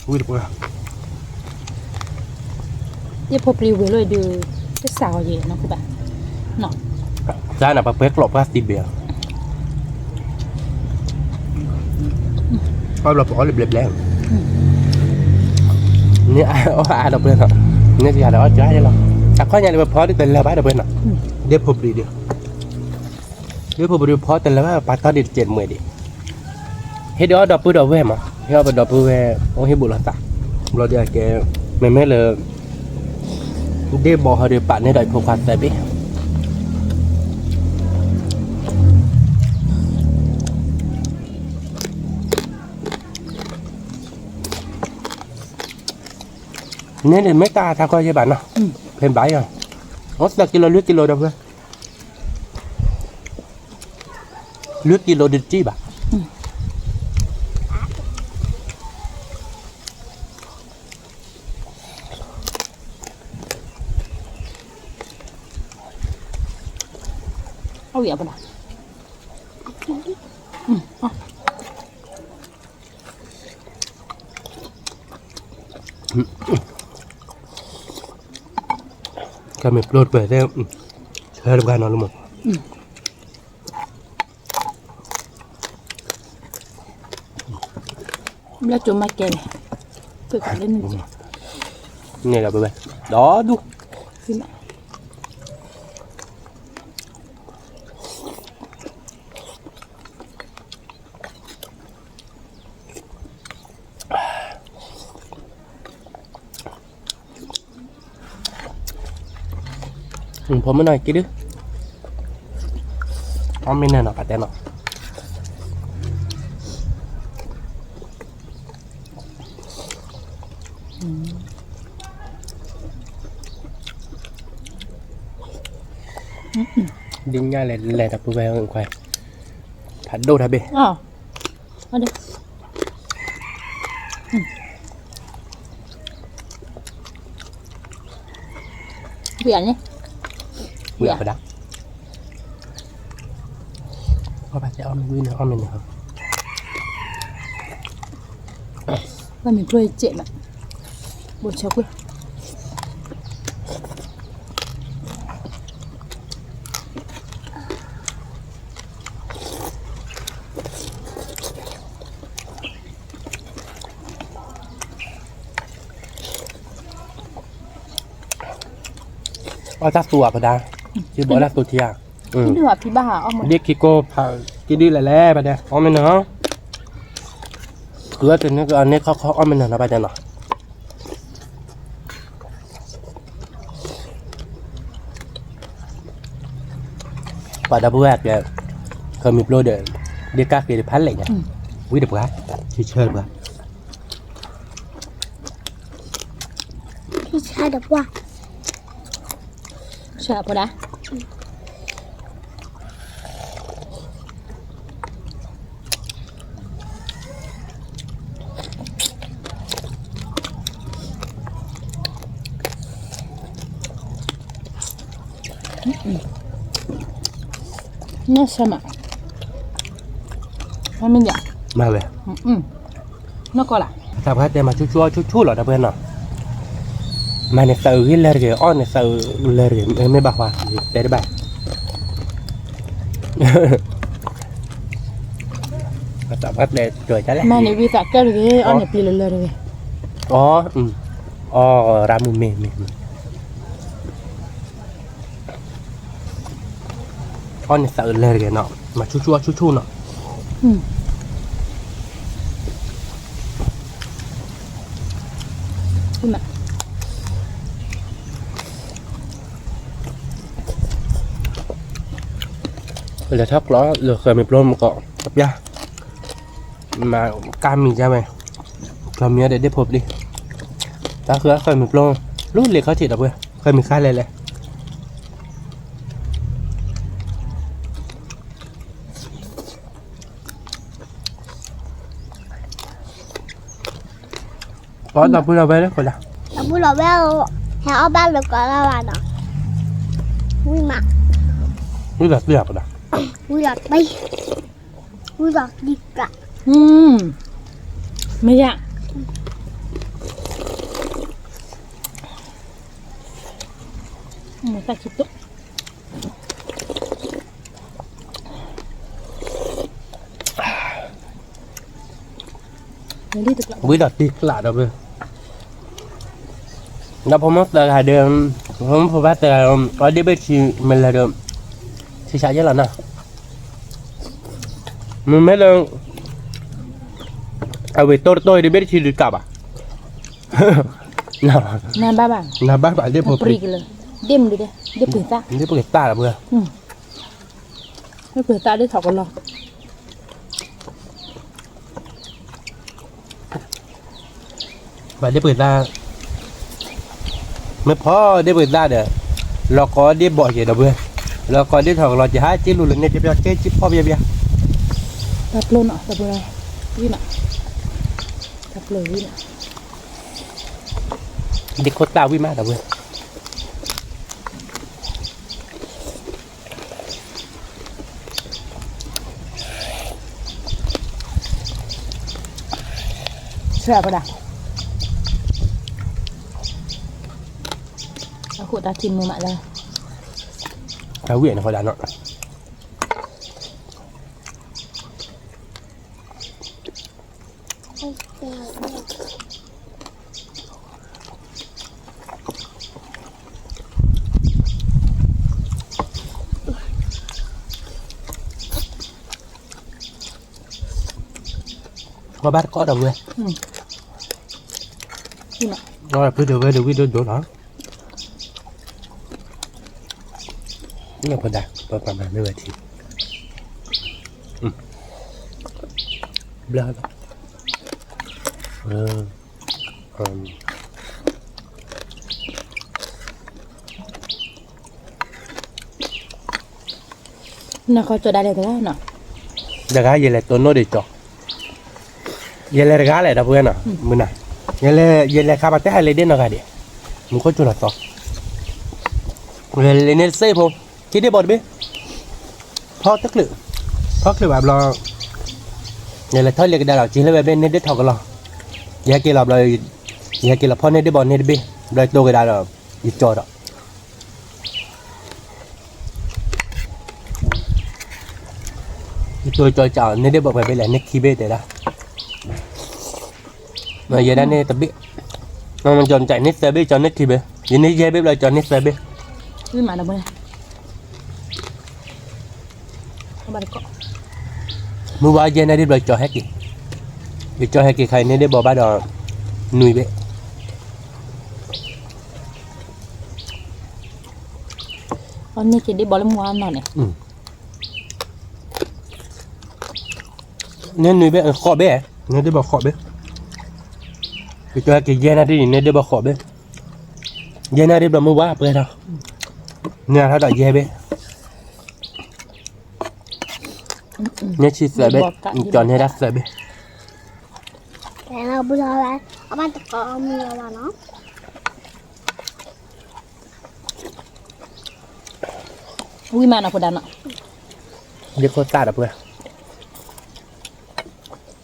ဝဲ ဒီပုၢ်ဒီဝဲၢ်, ခိၣ်သၣ်လီၤဝဲ, ဝံၣ်တပှၢ်, ယဖိပျံၤဝံၤလီၤဒုး, တစးအီၤယဲၢ်နီၤ ကဘၣ်, တၢ်န့ၣ် ပှၤပှဲၤကျိးပှၢ်သံဘ့ၣ်, အီၣ်ဘျီပအီၣ်လၢဘျဲၣ်ဘျဲၣ်, န့ၣ်အီၣ်အါဒီပုၢ်ဝဲၢ်နီၤ, န့ၣ်စှၤဒီးအီၣ်ကၢယဲၢ်လီၤ, အခီၣ်ညါလၢပဖီဒုး တလၢာ်ဘၣ်ဒီပုၢ်ဝဲၢ်နီၤ, ဒ့ဖိပျံၤဒုး ဒ့ဖိပဒုးဖီတလၢာ်ဘၣ် ပာ်ထီၣ်ဒံးတစဲးတမှဲၤဒံး, ဟ့ၣ်ဒီးအီၣ်ဒီပုၢ်ဒီဝဲၢ်မး, ဟ့ၣ်အီၣ်ပဒီပုၢ်ဝဲၢ် အိၣ်ဟံၣ်ဘူးလိာ်သး, ဘျီဒုးအကဲ, မ့မ့ၢ်လၢ ဒ့ၣ်ဘီဟီဒုးပာ်န့ၢ်ဒီးဖိခွါသၢဘ့ၣ် န့ၣ်ဒုးမ့ၢ်တၢ်တၢ်ကီယဲၢ်ဘၣ်နီၤ, ဖဲဘၣ်ယီၤ, အိၣ်သၢကံလိၤလွံၢ်ကံလိၤဒီပုၢ်ဝဲၢ်, လွံၢ်ကံလိၤဒုးတကံၢ်ဘၣ်. အဝံၣ်အပဒၣ်, ကမ့ၢ်ပျိတပှဲၤသ့ၣ်, ဆၢတပှၢ်နီၤလၢမး, ဘျီကၠိမၤကဲန့ၣ်, ပကးလၢန့ၣ်, န့ၣ်ဒီးဘဲဘဲ, ဒီဒူၣ် အ ဖိမုၣ်နီၤက့ၤဒုး, အီၣ်မ့ၢ်နၢၤနီၤ ပတဲနီၤ, ဒ်ညါလဲၤလဲၤတပူၤဝဲခွဲး, ဖးဒိၣ်တၢ်ဘ့ၣ်, ဝံၤန့ၣ်, ဝံၤအပဒါ, အီၣ်ဘၣ်တဲအီၣ်မ့ၢ်ဝံၤန့ၣ် အီၣ်မ့ၢ်န့ၣ်, ဘၣ်မ့ၢ်ကျိၣ်စဲးမး, ဘိၣ်ဆၢကွံာ် အီၣ်တၢ်သူအပဒါ, ယဘီတၢ်သူထံဧါ, ဒ်ခံကိးဖးက့ၤဒုးလဲၤလဲၤ ပတဲ အီၣ်မ့ၢ်နၢၤ, ဃုအီၣ်တန့ၢ်ကန့ၢ်ခီခီအီၣ်မ့ၢ်နၢၤနီၤ ဘၣ်တဲနီၤ ပှၤဒီပုၢ်ဝဲၢ်ကဲ, ဃၢၤမုၢ်ပျိဒီး, ဒ့ကၣ်ဃ့တဖၣ်လဲၣ်ညါ, ဝံတပှၢ်, ထံဆၢတပှၢ်, ထံဆၢတပှၢ်, ဆၢဖိဒါ နီၢ်ဆၢမး, မ့ၢ်, မၤဝဲ, နီၢ်ကီၢ်လၢ, တၢ်ပှၤတဲမၤဆူၣ်ဆူၣ်အီၣ်ဆူၣ်ဆူၣ်လီၤ တၢ်ပှၤနီၤ, မၤန့ၣ်သးအုးဂ့ၤလၢတဂ့ၤ အီၣ်န့ၣ်သးအုးလၢတဂ့ၤ မ့ၢ်ဘၣ်ပှၤ, တဲတဘၣ် တၢ်ပှၤတဲတၢ်လဲၣ်, မၤန့ၣ်ဝံသးကၢၢ်တဂ့ၤ အီၣ်န့ၣ်ပျံၤလၢလၢတဂ့ၤ, အီ, အီ, ရၤမုၢ်မ့ၢ်မ့ၢ် အီၣ်န့ၣ်သးအုးလၢတဂ့ၤနီၤ, မၤဆူၣ်ဆူၣ်အီၣ်ဆူၣ်ဆူၣ်နီၤ, လဲၤထီၣ်ကျီလၢဃၢၤမ့ၢ်ပျိမကီး တပျၢ်, မၤကါမံၤဒ်ဝဲ, ကျီမံၤဒီးဒ့ၣ်ဖိပျံၤ, တၢ်ဃၢၤဃၢၤမ့ၢ်ပျိ, လူလ့ၤခီၣ်ထံးဒီးပှဲၤ, ဃၢၤမံၤခါလဲၤလဲၤ ပီၣ်တၢ်ပူၤလီၤဝဲလၢခိၣ်ဒၣ်, တၢ်ပူၤလီၤဝဲ, ဟဲအီၣ်ဘၣ်လၢကီးလၢၤဘၣ်နီၤ, ဝံၤမး, ဝံၤလီၤတံၢ်လီၤပဒၣ်, ဝံၤလီၤတံၢ်, ဝံၤလီၤတံၢ်ကျး, မ့ၢ်ယၤ, မ့ၢ်တၢ်ခံတိ ဝံၤဒီးတံၢ်ကျးဒီး, ဒီးဖိမုၣ်သၢဂၤဒီး, ဖိမုၣ်ဖိခွါသၢဂၤဒီး, အီၣ်ဒ့ၣ်ဘ့ၣ်တဆံမ့ၢ်လၢာ်ဒီး, ဆံးဆါယဲၢ်လီၤနီၤ, မ့မ့ၢ်လၢ, အဝဲတိၢ်တတိၢ်အံၤဒ့ၣ်ဘ့ၣ်တဆံဒုးကးဘၣ်, နဘၣ်ဘၣ်, နဘၣ်ဘၣ်ဒ့ၣ်ဖိပြံ, ဒ့ၣ်မနုၤဒ့ၣ်, ဒ့ၣ်ပှ့ၤသၣ်, ဒ့ၣ်ပှ့ၤသၣ်လီၤပှဲၤ, ဒ့ၣ်ပှ့ၤသၣ်ဒ့ၣ်ထီၣ်ကလီၤ ဘၣ်ဒ့ၣ်ပှ့ၤသၣ်, မ့ၢ်ဖီဒ့ၣ်ပှ့ၤသၣ်ဒီး, လီၤကီဒ့ၣ်ဘီၣ်က့ၤဒီးပှဲၤ, လီၤကီဒ့ၣ်ထီၣ်ကလီၤက့ၤ ဟးက့ၤလူၤလၢန့ၣ် ကပျီက့ၤက့ၤဖီပျီပျီ, တၢ်ပျိနီၤ တၢ်ပျိ, ဝံၤနီၤ, တၢ်ပျိဝံၤနီၤ, ဒ့ၣ်ခိၣ်သၣ်ဝံၤမးဒီးပှဲၤ ဆၢအပဒၣ်, အဃိတၢ်ထံၣ်မုာ်မးလၢ, အဝံၣ်န့ၣ်ဃိဒၣ်နီၤ ကဘၣ်တကိးဒီးဝဲ, ဖုဒိၣ်ဝဲဒိၣ်ဝံၣ်ဒိၣ်ဒိၣ်လီၤ, ဖိဒါ ပပာ်မၤမ့ၢ်ဝဲထံ ဘျါ နၢ်ခီကၠီဒၣ်လဲာ်တဂၤနီၤ, တဂၤယလဲၤတိၢ်နီၣ်ဒံးကၠီ, ယလဲၤတဂၤလဲၣ်ဒီပုၢ်ဝဲၢ်နီၤ, မုၢ်နၤ, ယလဲၤ ယလဲၤခါပှၤတဲဟဲလံဒ့နီၢ်ဂၤဒံး, မူခိၣ်ကၠူလီၤသီ, လံန့ၣ်တစ့ဖိ, က့ဒ့ၣ်ဘီတဘ့ၣ်, ဖီတချုး, ဖီချုးဘၣ်ဘျီ, ယလဲၤထီၣ်လ့ကဒါလီၤ က့လၢဝဲဘ့ၣ်န့ၢ်ဒ့ၣ်ထီၣ်ကလီၤ, ယဟဲက့ၤလီၤဘျီ, ယဟဲက့ၤလီၤဖီန့ၢ်ဒ့ၣ်ဘီန့ၢ်တဘ့ၣ်, ဘျီတိၢ်ကဒါဒီး, ယကၠီဒီး ယတိၢ်ကၠီကၠီ န့ၢ်ဒ့ၣ်ဘီပှဲၤဘ့ၣ်လဲၣ် န့ၢ်ခံဘ့ၣ်တဲဒၣ်, ယဲဒၣ်န့ၢ်တဘ့ၣ်, ကၠီန့ၢ်သၢဘ့ၣ် ကၠီန့ၢ်ခံဘ့ၣ်, ယန့ၢ်ယဲၢ်ဘ့ၣ်ဘျီ ကၠီန့ၢ်သၢဘ့ၣ်, မုၢ်ဝါယဲၢ်နၣ်ရံၣ်ဘျီကၠီဟဲက့ၤ, ယကၠီဟဲက့ၤခါအံၤန့ၢ်ဒ့ၣ်ဘီဘၣ်ဒီး, နွံဘ့ၣ် န့ၢ်က့ၤဒ့ၣ်ဘီလၢမုၢ်ဝါနီၤန့ၣ်, န့ၢ်နွံဘ့ၣ်ဃိးဘ့ၣ်, န့ၢ်ဒ့ၣ်ဘီဃိးဘ့ၣ်, ယကၠီဟဲက့ၤယဲၢ်နၣ်ရံၣ်န့ၣ် န့ၢ်ဒ့ၣ်ဘီဃိးဘ့ၣ်, ယဲၢ်နၣ်ရံၣ်ဘျီမုၢ်ဝါပှဲၤထီၣ်, န့ၢ်ထီၣ်ဒီးယဲၢ်ဘ့ၣ်, န့ၢ်ဆံသၢဘ့ၣ်, ကၠီန့ၢ်ဒၣ်သၢဘ့ၣ် ဝံၣ်မးနီၤဖိဒါနီၤ, ဒ့ခိၣ်သၣ်ဒီးပှဲၤ,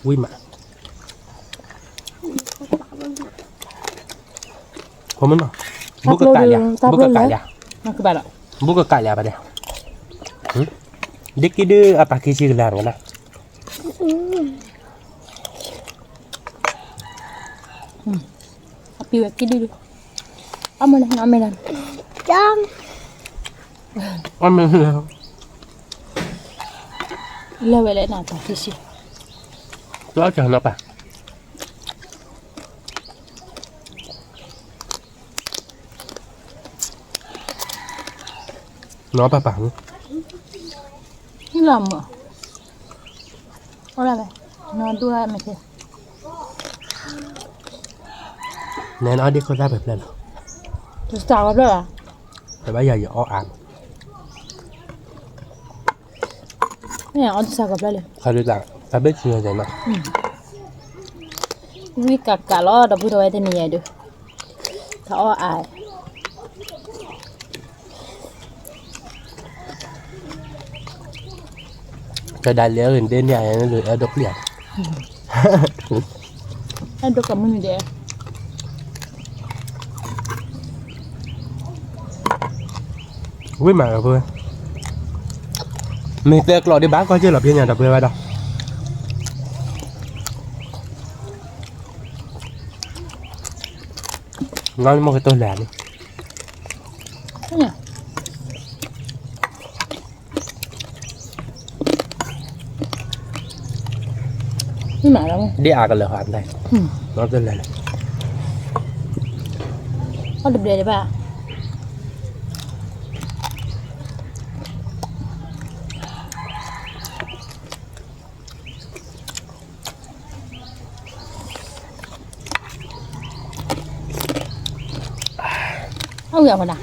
ဝံၣ်မး, ဖိမုၣ်နီၤ, ဘူးကကးလံ, ဘူးကကးလံ, ဘူးကကးလံပဒဲး, ဒ့ကံဒုအပာ်ခံဆံကလၢာ်နီၤ, အပံၤဝဲကံဒု, အမ့ၢ်လၢ, အမ့ၢ်လၢ, အမ့ၢ်လၢ, လၢဝဲလဲၣ်နီၤ ပာ်ခံဆံ, လီၤကၢ်နီၤပၢ် နီၤပၢ်ပၢ်, လီၤမး, အိၣ်ဒၣ်ဝဲ, နီၤဒိၣ်ဒၣ်မ့ၢ်က့, နဲနအီၣ်ဒ့ခိၣ်သၣ်ဖဲဖျၢၣ်လီၤ, တစးဝဲဖျၢၣ်ဘၣ်, တဘၣ်ယၤယအီၣ်အါမး, မ့ၢ်အီၣ်တစးကီးဖျၢၣ်လံ, တဘ့ၣ်ဆူညါနီၤ, ဝံၣ်ကးကးလီၤ ဒီပုၢ်ဒီဝဲၢ်တနံၤညါအံၤဒုး, တအီၣ်အါ ကဒၣ်လဲာ်အဂ့ၢ်ဒ်န့ၣ် အဲၣ်ဒိးပျံၤဧါ, အဲၣ်ဒိးကမုၢ်နံၤဒဲး, ဝံၣ်မးဒီပုၢ်ဝဲၢ်, မ့ၢ်သၢကျီးဒ်ဘၣ်ကီၢ်စ့ၢ်လီၤ ပျဲညါဒီပုၢ်ဝဲၢ်ဘၣ်ဒီး, နီၢ်မ့ၢ်ကတိၤလဲၣ်န့ၣ် ဒ်အါကလၢာ်ဟး, အီၣ်တဘျဲးဒံးဘၣ်. အဝဲအဝဲဒၣ်,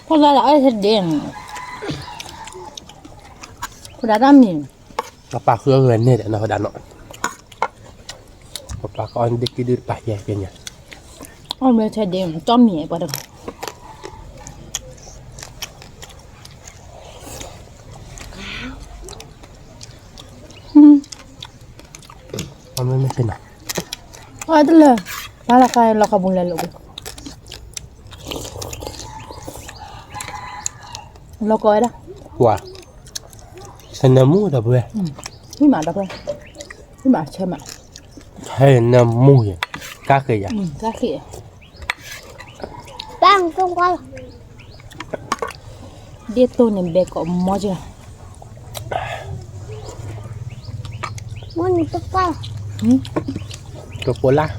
ဖိသၣ်လၢအဝဲဒၣ်, ဖိဒါတၢ်မံၤ, ပပာ်ဃုအဂ့ၢ်န့ၣ်ဒီးနီၢ်ဝဲဒၣ်နီၤ, ပပာ်ကအီၣ်ဒ့ကံဒုတပာ်ယဲၢ်ကညါ, အီၣ်မ့ၢ်ထဲဒ့ၣ် ကၠီမံၤပှၤတဂၤ အီၣ်မ့ၢ်မ့ၢ်သ့နီၤ, အီၣ်တလၢာ်, ဘၣ်လီၤဃာ်လီၤခီပူၤလဲၤလိာ်ကွံာ်, လီၤကီဝဲဒၣ်, ပှၤ, ဆနၢမူဒီပုၢ်ဝဲၢ်, ဝံၣ်မးဒီပုၢ်ဝဲၢ်, ဝံၣ်မးဆၢမး, ဆနၢမူယဲ, ကါဃ့ယၤ, ကါဃ့ယၤ ဒ်သိးန့ၣ် ဘဲကီးမီကၢ, တပိလၢ်,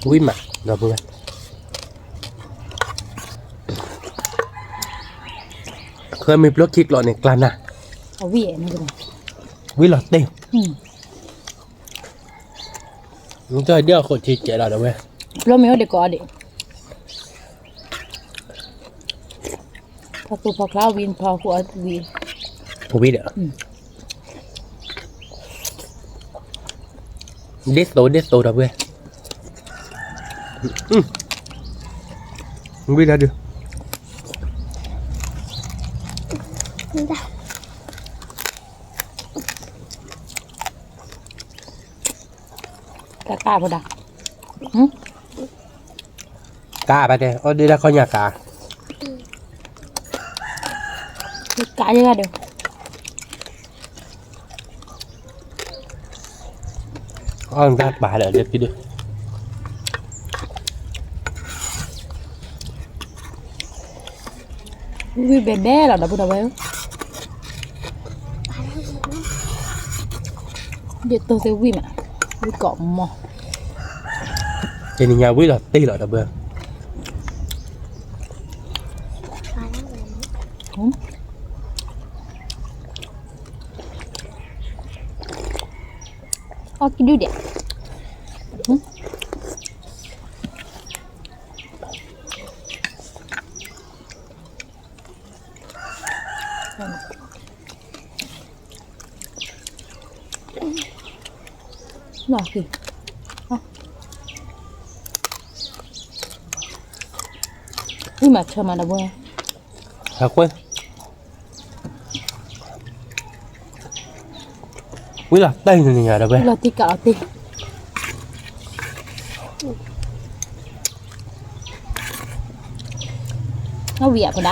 ဝံၣ်မး, ဒီပုၢ်ဝဲၢ်, ဃၢမ့ၤပျိခံကျိးန့ၣ် ကျါနၤ, ဝံၣ်လီၤတ့ၢ်, နတဒ်အီၣ်ဃိးထံကဲးလီၤဒီးဝဲ, ပျိမ့ၤအိၣ်ဒံးကိးအီၤဒံး, ဖီခိၣ်ဖီကျါဝံၣ်ဖီခိၣ်အဝံၣ်, ဝံၣ်ဒီး ဒ်သိးဒ်သိးဒီးဝဲ, ဝံၣ်ဒၣ်ဒုး, တၢ်တၢ်ဖိဒၣ်, ကါဘၣ်တဲ အီၣ်ဒ့ဒၣ်ခီညၣ်ကါ, ကါယဲဂၤဒီး အီၣ်တၢ်ပာ်ဒီးလၢခံဒုး, ဝံၣ်ဘဲဘဲလီၤဒီပုၢ်ဒီဝဲၢ်, ယတိၢ်သ့ဝံၣ်မး, ဝံၣ်ကိးမီၤ, တနံၤညါဝံၣ်လီၤတ့ၢ်လီၤဒီပုၢ် အီၣ်ကဒုဒဲး, လီၤက့ၤ, ဝံၣ်မးဆၢမးဒီပုၢ်, ဟးကွၢ် ဝံၣ်လီၤတ့ၢ်န့ၣ်ညါဒီးဝဲ, လီၤတံၢ်ကးလီၤတ့ၢ်, အဝံၣ်အဖိဒၣ်,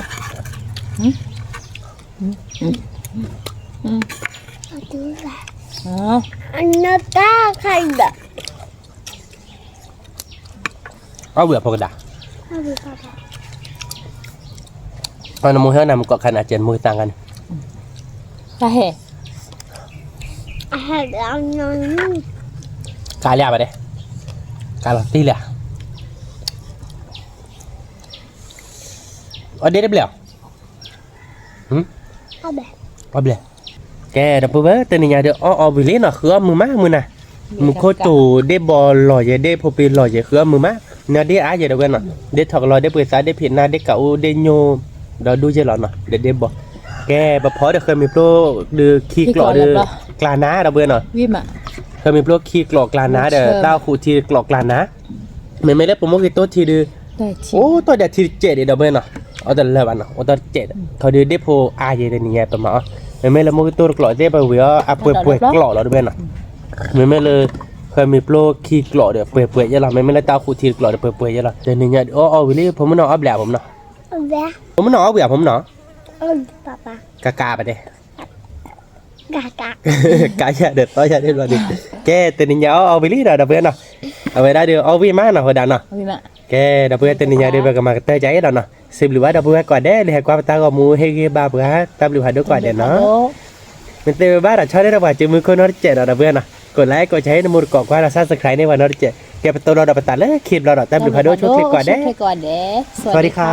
အနတၢ်ခါအံၤဒီး အဝံၣ်အဖိကဒၣ်, အနမိၢ်ဟဲနၤမုၢ်ကီၢ်ခါနၤကဲနမိၢ်ကသါဂၤန့ၣ်, တၢ်ဟဲ, ကးလၢဘၣ်ဒဲး, ကးလီၤတံၢ်လၢ, အီၣ်ဒ့တဘျဲၣ်, အီၣ်ဘျဲၣ်, ကဲဒီပုၢ်ဝဲၢ် တနံၤညါဒီးအီၣ်အီဝံၣ်လံနီၤ ဃုအီၣ်မုာ်မးမုာ်နၤ, မူခိၣ်တိၤဒ့ဘီလီၤယဲ ဒ့ဖိပ့ၤလီၤယဲ ဃုအီၣ်မုာ်မး, နၤဒ့အါယဲဒီးဝဲနီၤ, ဒ့ထီၣ်ကလီၤ ဒ့ပှ့ၤသး ဒ့ဖံးနါ ဒ့ကးအူ ဒ့ညိ ဒီးဒူယဲလီၤနီၤ ဒီးဒ့ဘီ, ကဲပဖီဒီးဃၢမ့ၤပျိဒီးခံကျိးဒီး ကျါနၤဒီပုၢ်ဝဲၢ်နီၤ, ဃၢမ့ၤပျိခံကျိးကျါနၤဒီး တၢ်အိၣ်ဃူထံကျိးကျါနၤ မ့မ့ၢ်လၢပမိၢ်က့ၤတိၢ်ထံဒုး, အိၣ်တီၢ်ဒၣ်ထံတစဲးဒံးဒီပုၢ်ဝဲၢ်နီၤ, အီၣ်တလၢာ်ဘၣ်နီၤ အိၣ်တီၢ်တစဲးဒီး ခီဒုးဒ့ဖိအါယဲတနံၤညါပမၤအီၣ်, မ့မ့ၢ်လၢမိၢ်က့ၤတိၢ်တကျိးသ့ၣ် ပဝံၤအီၣ်အပှဲၤပှဲၤကျိးလီၤတပုၢ်ဝဲၢ်နီၤ, မ့မ့ၢ်လၢ ဃၢမ့ၤပျိခံကျိးဒီးပှဲၤပှဲၤယဲလီၤ, မ့မ့ၢ်လၢတၢ်အိၣ်ဃူထံတကျိးဒီးပှဲၤပှဲၤယဲလီၤ, တနံၤညါအီၣ်အီဝံၣ်လံ ဖိမုၣ်နီၤအီၣ်ဘျဲၣ်ဖိမုၣ်နီၤ, ဖိမုၣ်နီၤအီၣ်ဝံၣ်ဖိမုၣ်နီၤ, ကကးပဒဲး ကါယၤဒီးသီယၤဒ့ဘျီဒုး, ကဲတနံၤညါအီၣ်အီဝံၣ်လံဒီးဒီပုၢ်ဝဲၢ်နီၤ, အဝဲဒၣ်ဒီးအီၣ်ဝံၣ်မးနီၤ ဝဲဒၣ်နီၤ, ကဲဒီပုၢ်ဝဲၢ်တနံၤညါဒီး ပကမၤကတၢၢ်ကါအံၤဒီးနီၤ, စံးဘျုးဘၣ်ဒီပုၢ်ဝဲၢ်ကိးဂၤဒဲး လၢဟဲကွၢ်ပတၢ်ဂီၤမူ ဟ့ၣ်ဂံၢ်ဘါပှၤ တၢ်ဘျုးဖးဒိၣ်ကိးဂၤဒဲးနီၤ, မ့ၢ်သ့ဝဲဘၣ်ဒီးဆီတလဲဒီးပှၤစုမုၢ်ခိၣ်နီတစဲးဒီးဒီပုၢ်ဝဲၢ်နီၤ, ကိးlikeကိးshare နမိၢ်တကိးကွၢ်ဒီး subscribe န့ၢ်ပှၤနီတစဲး, ကဲပတိၢ်ဒီးပသးလၢခံဘျီဒီး တၢ်ဘျုးဖးဒိၣ်ဆိၣ်ချ့ကိးဂၤဒဲး, စဝၤဒံခါ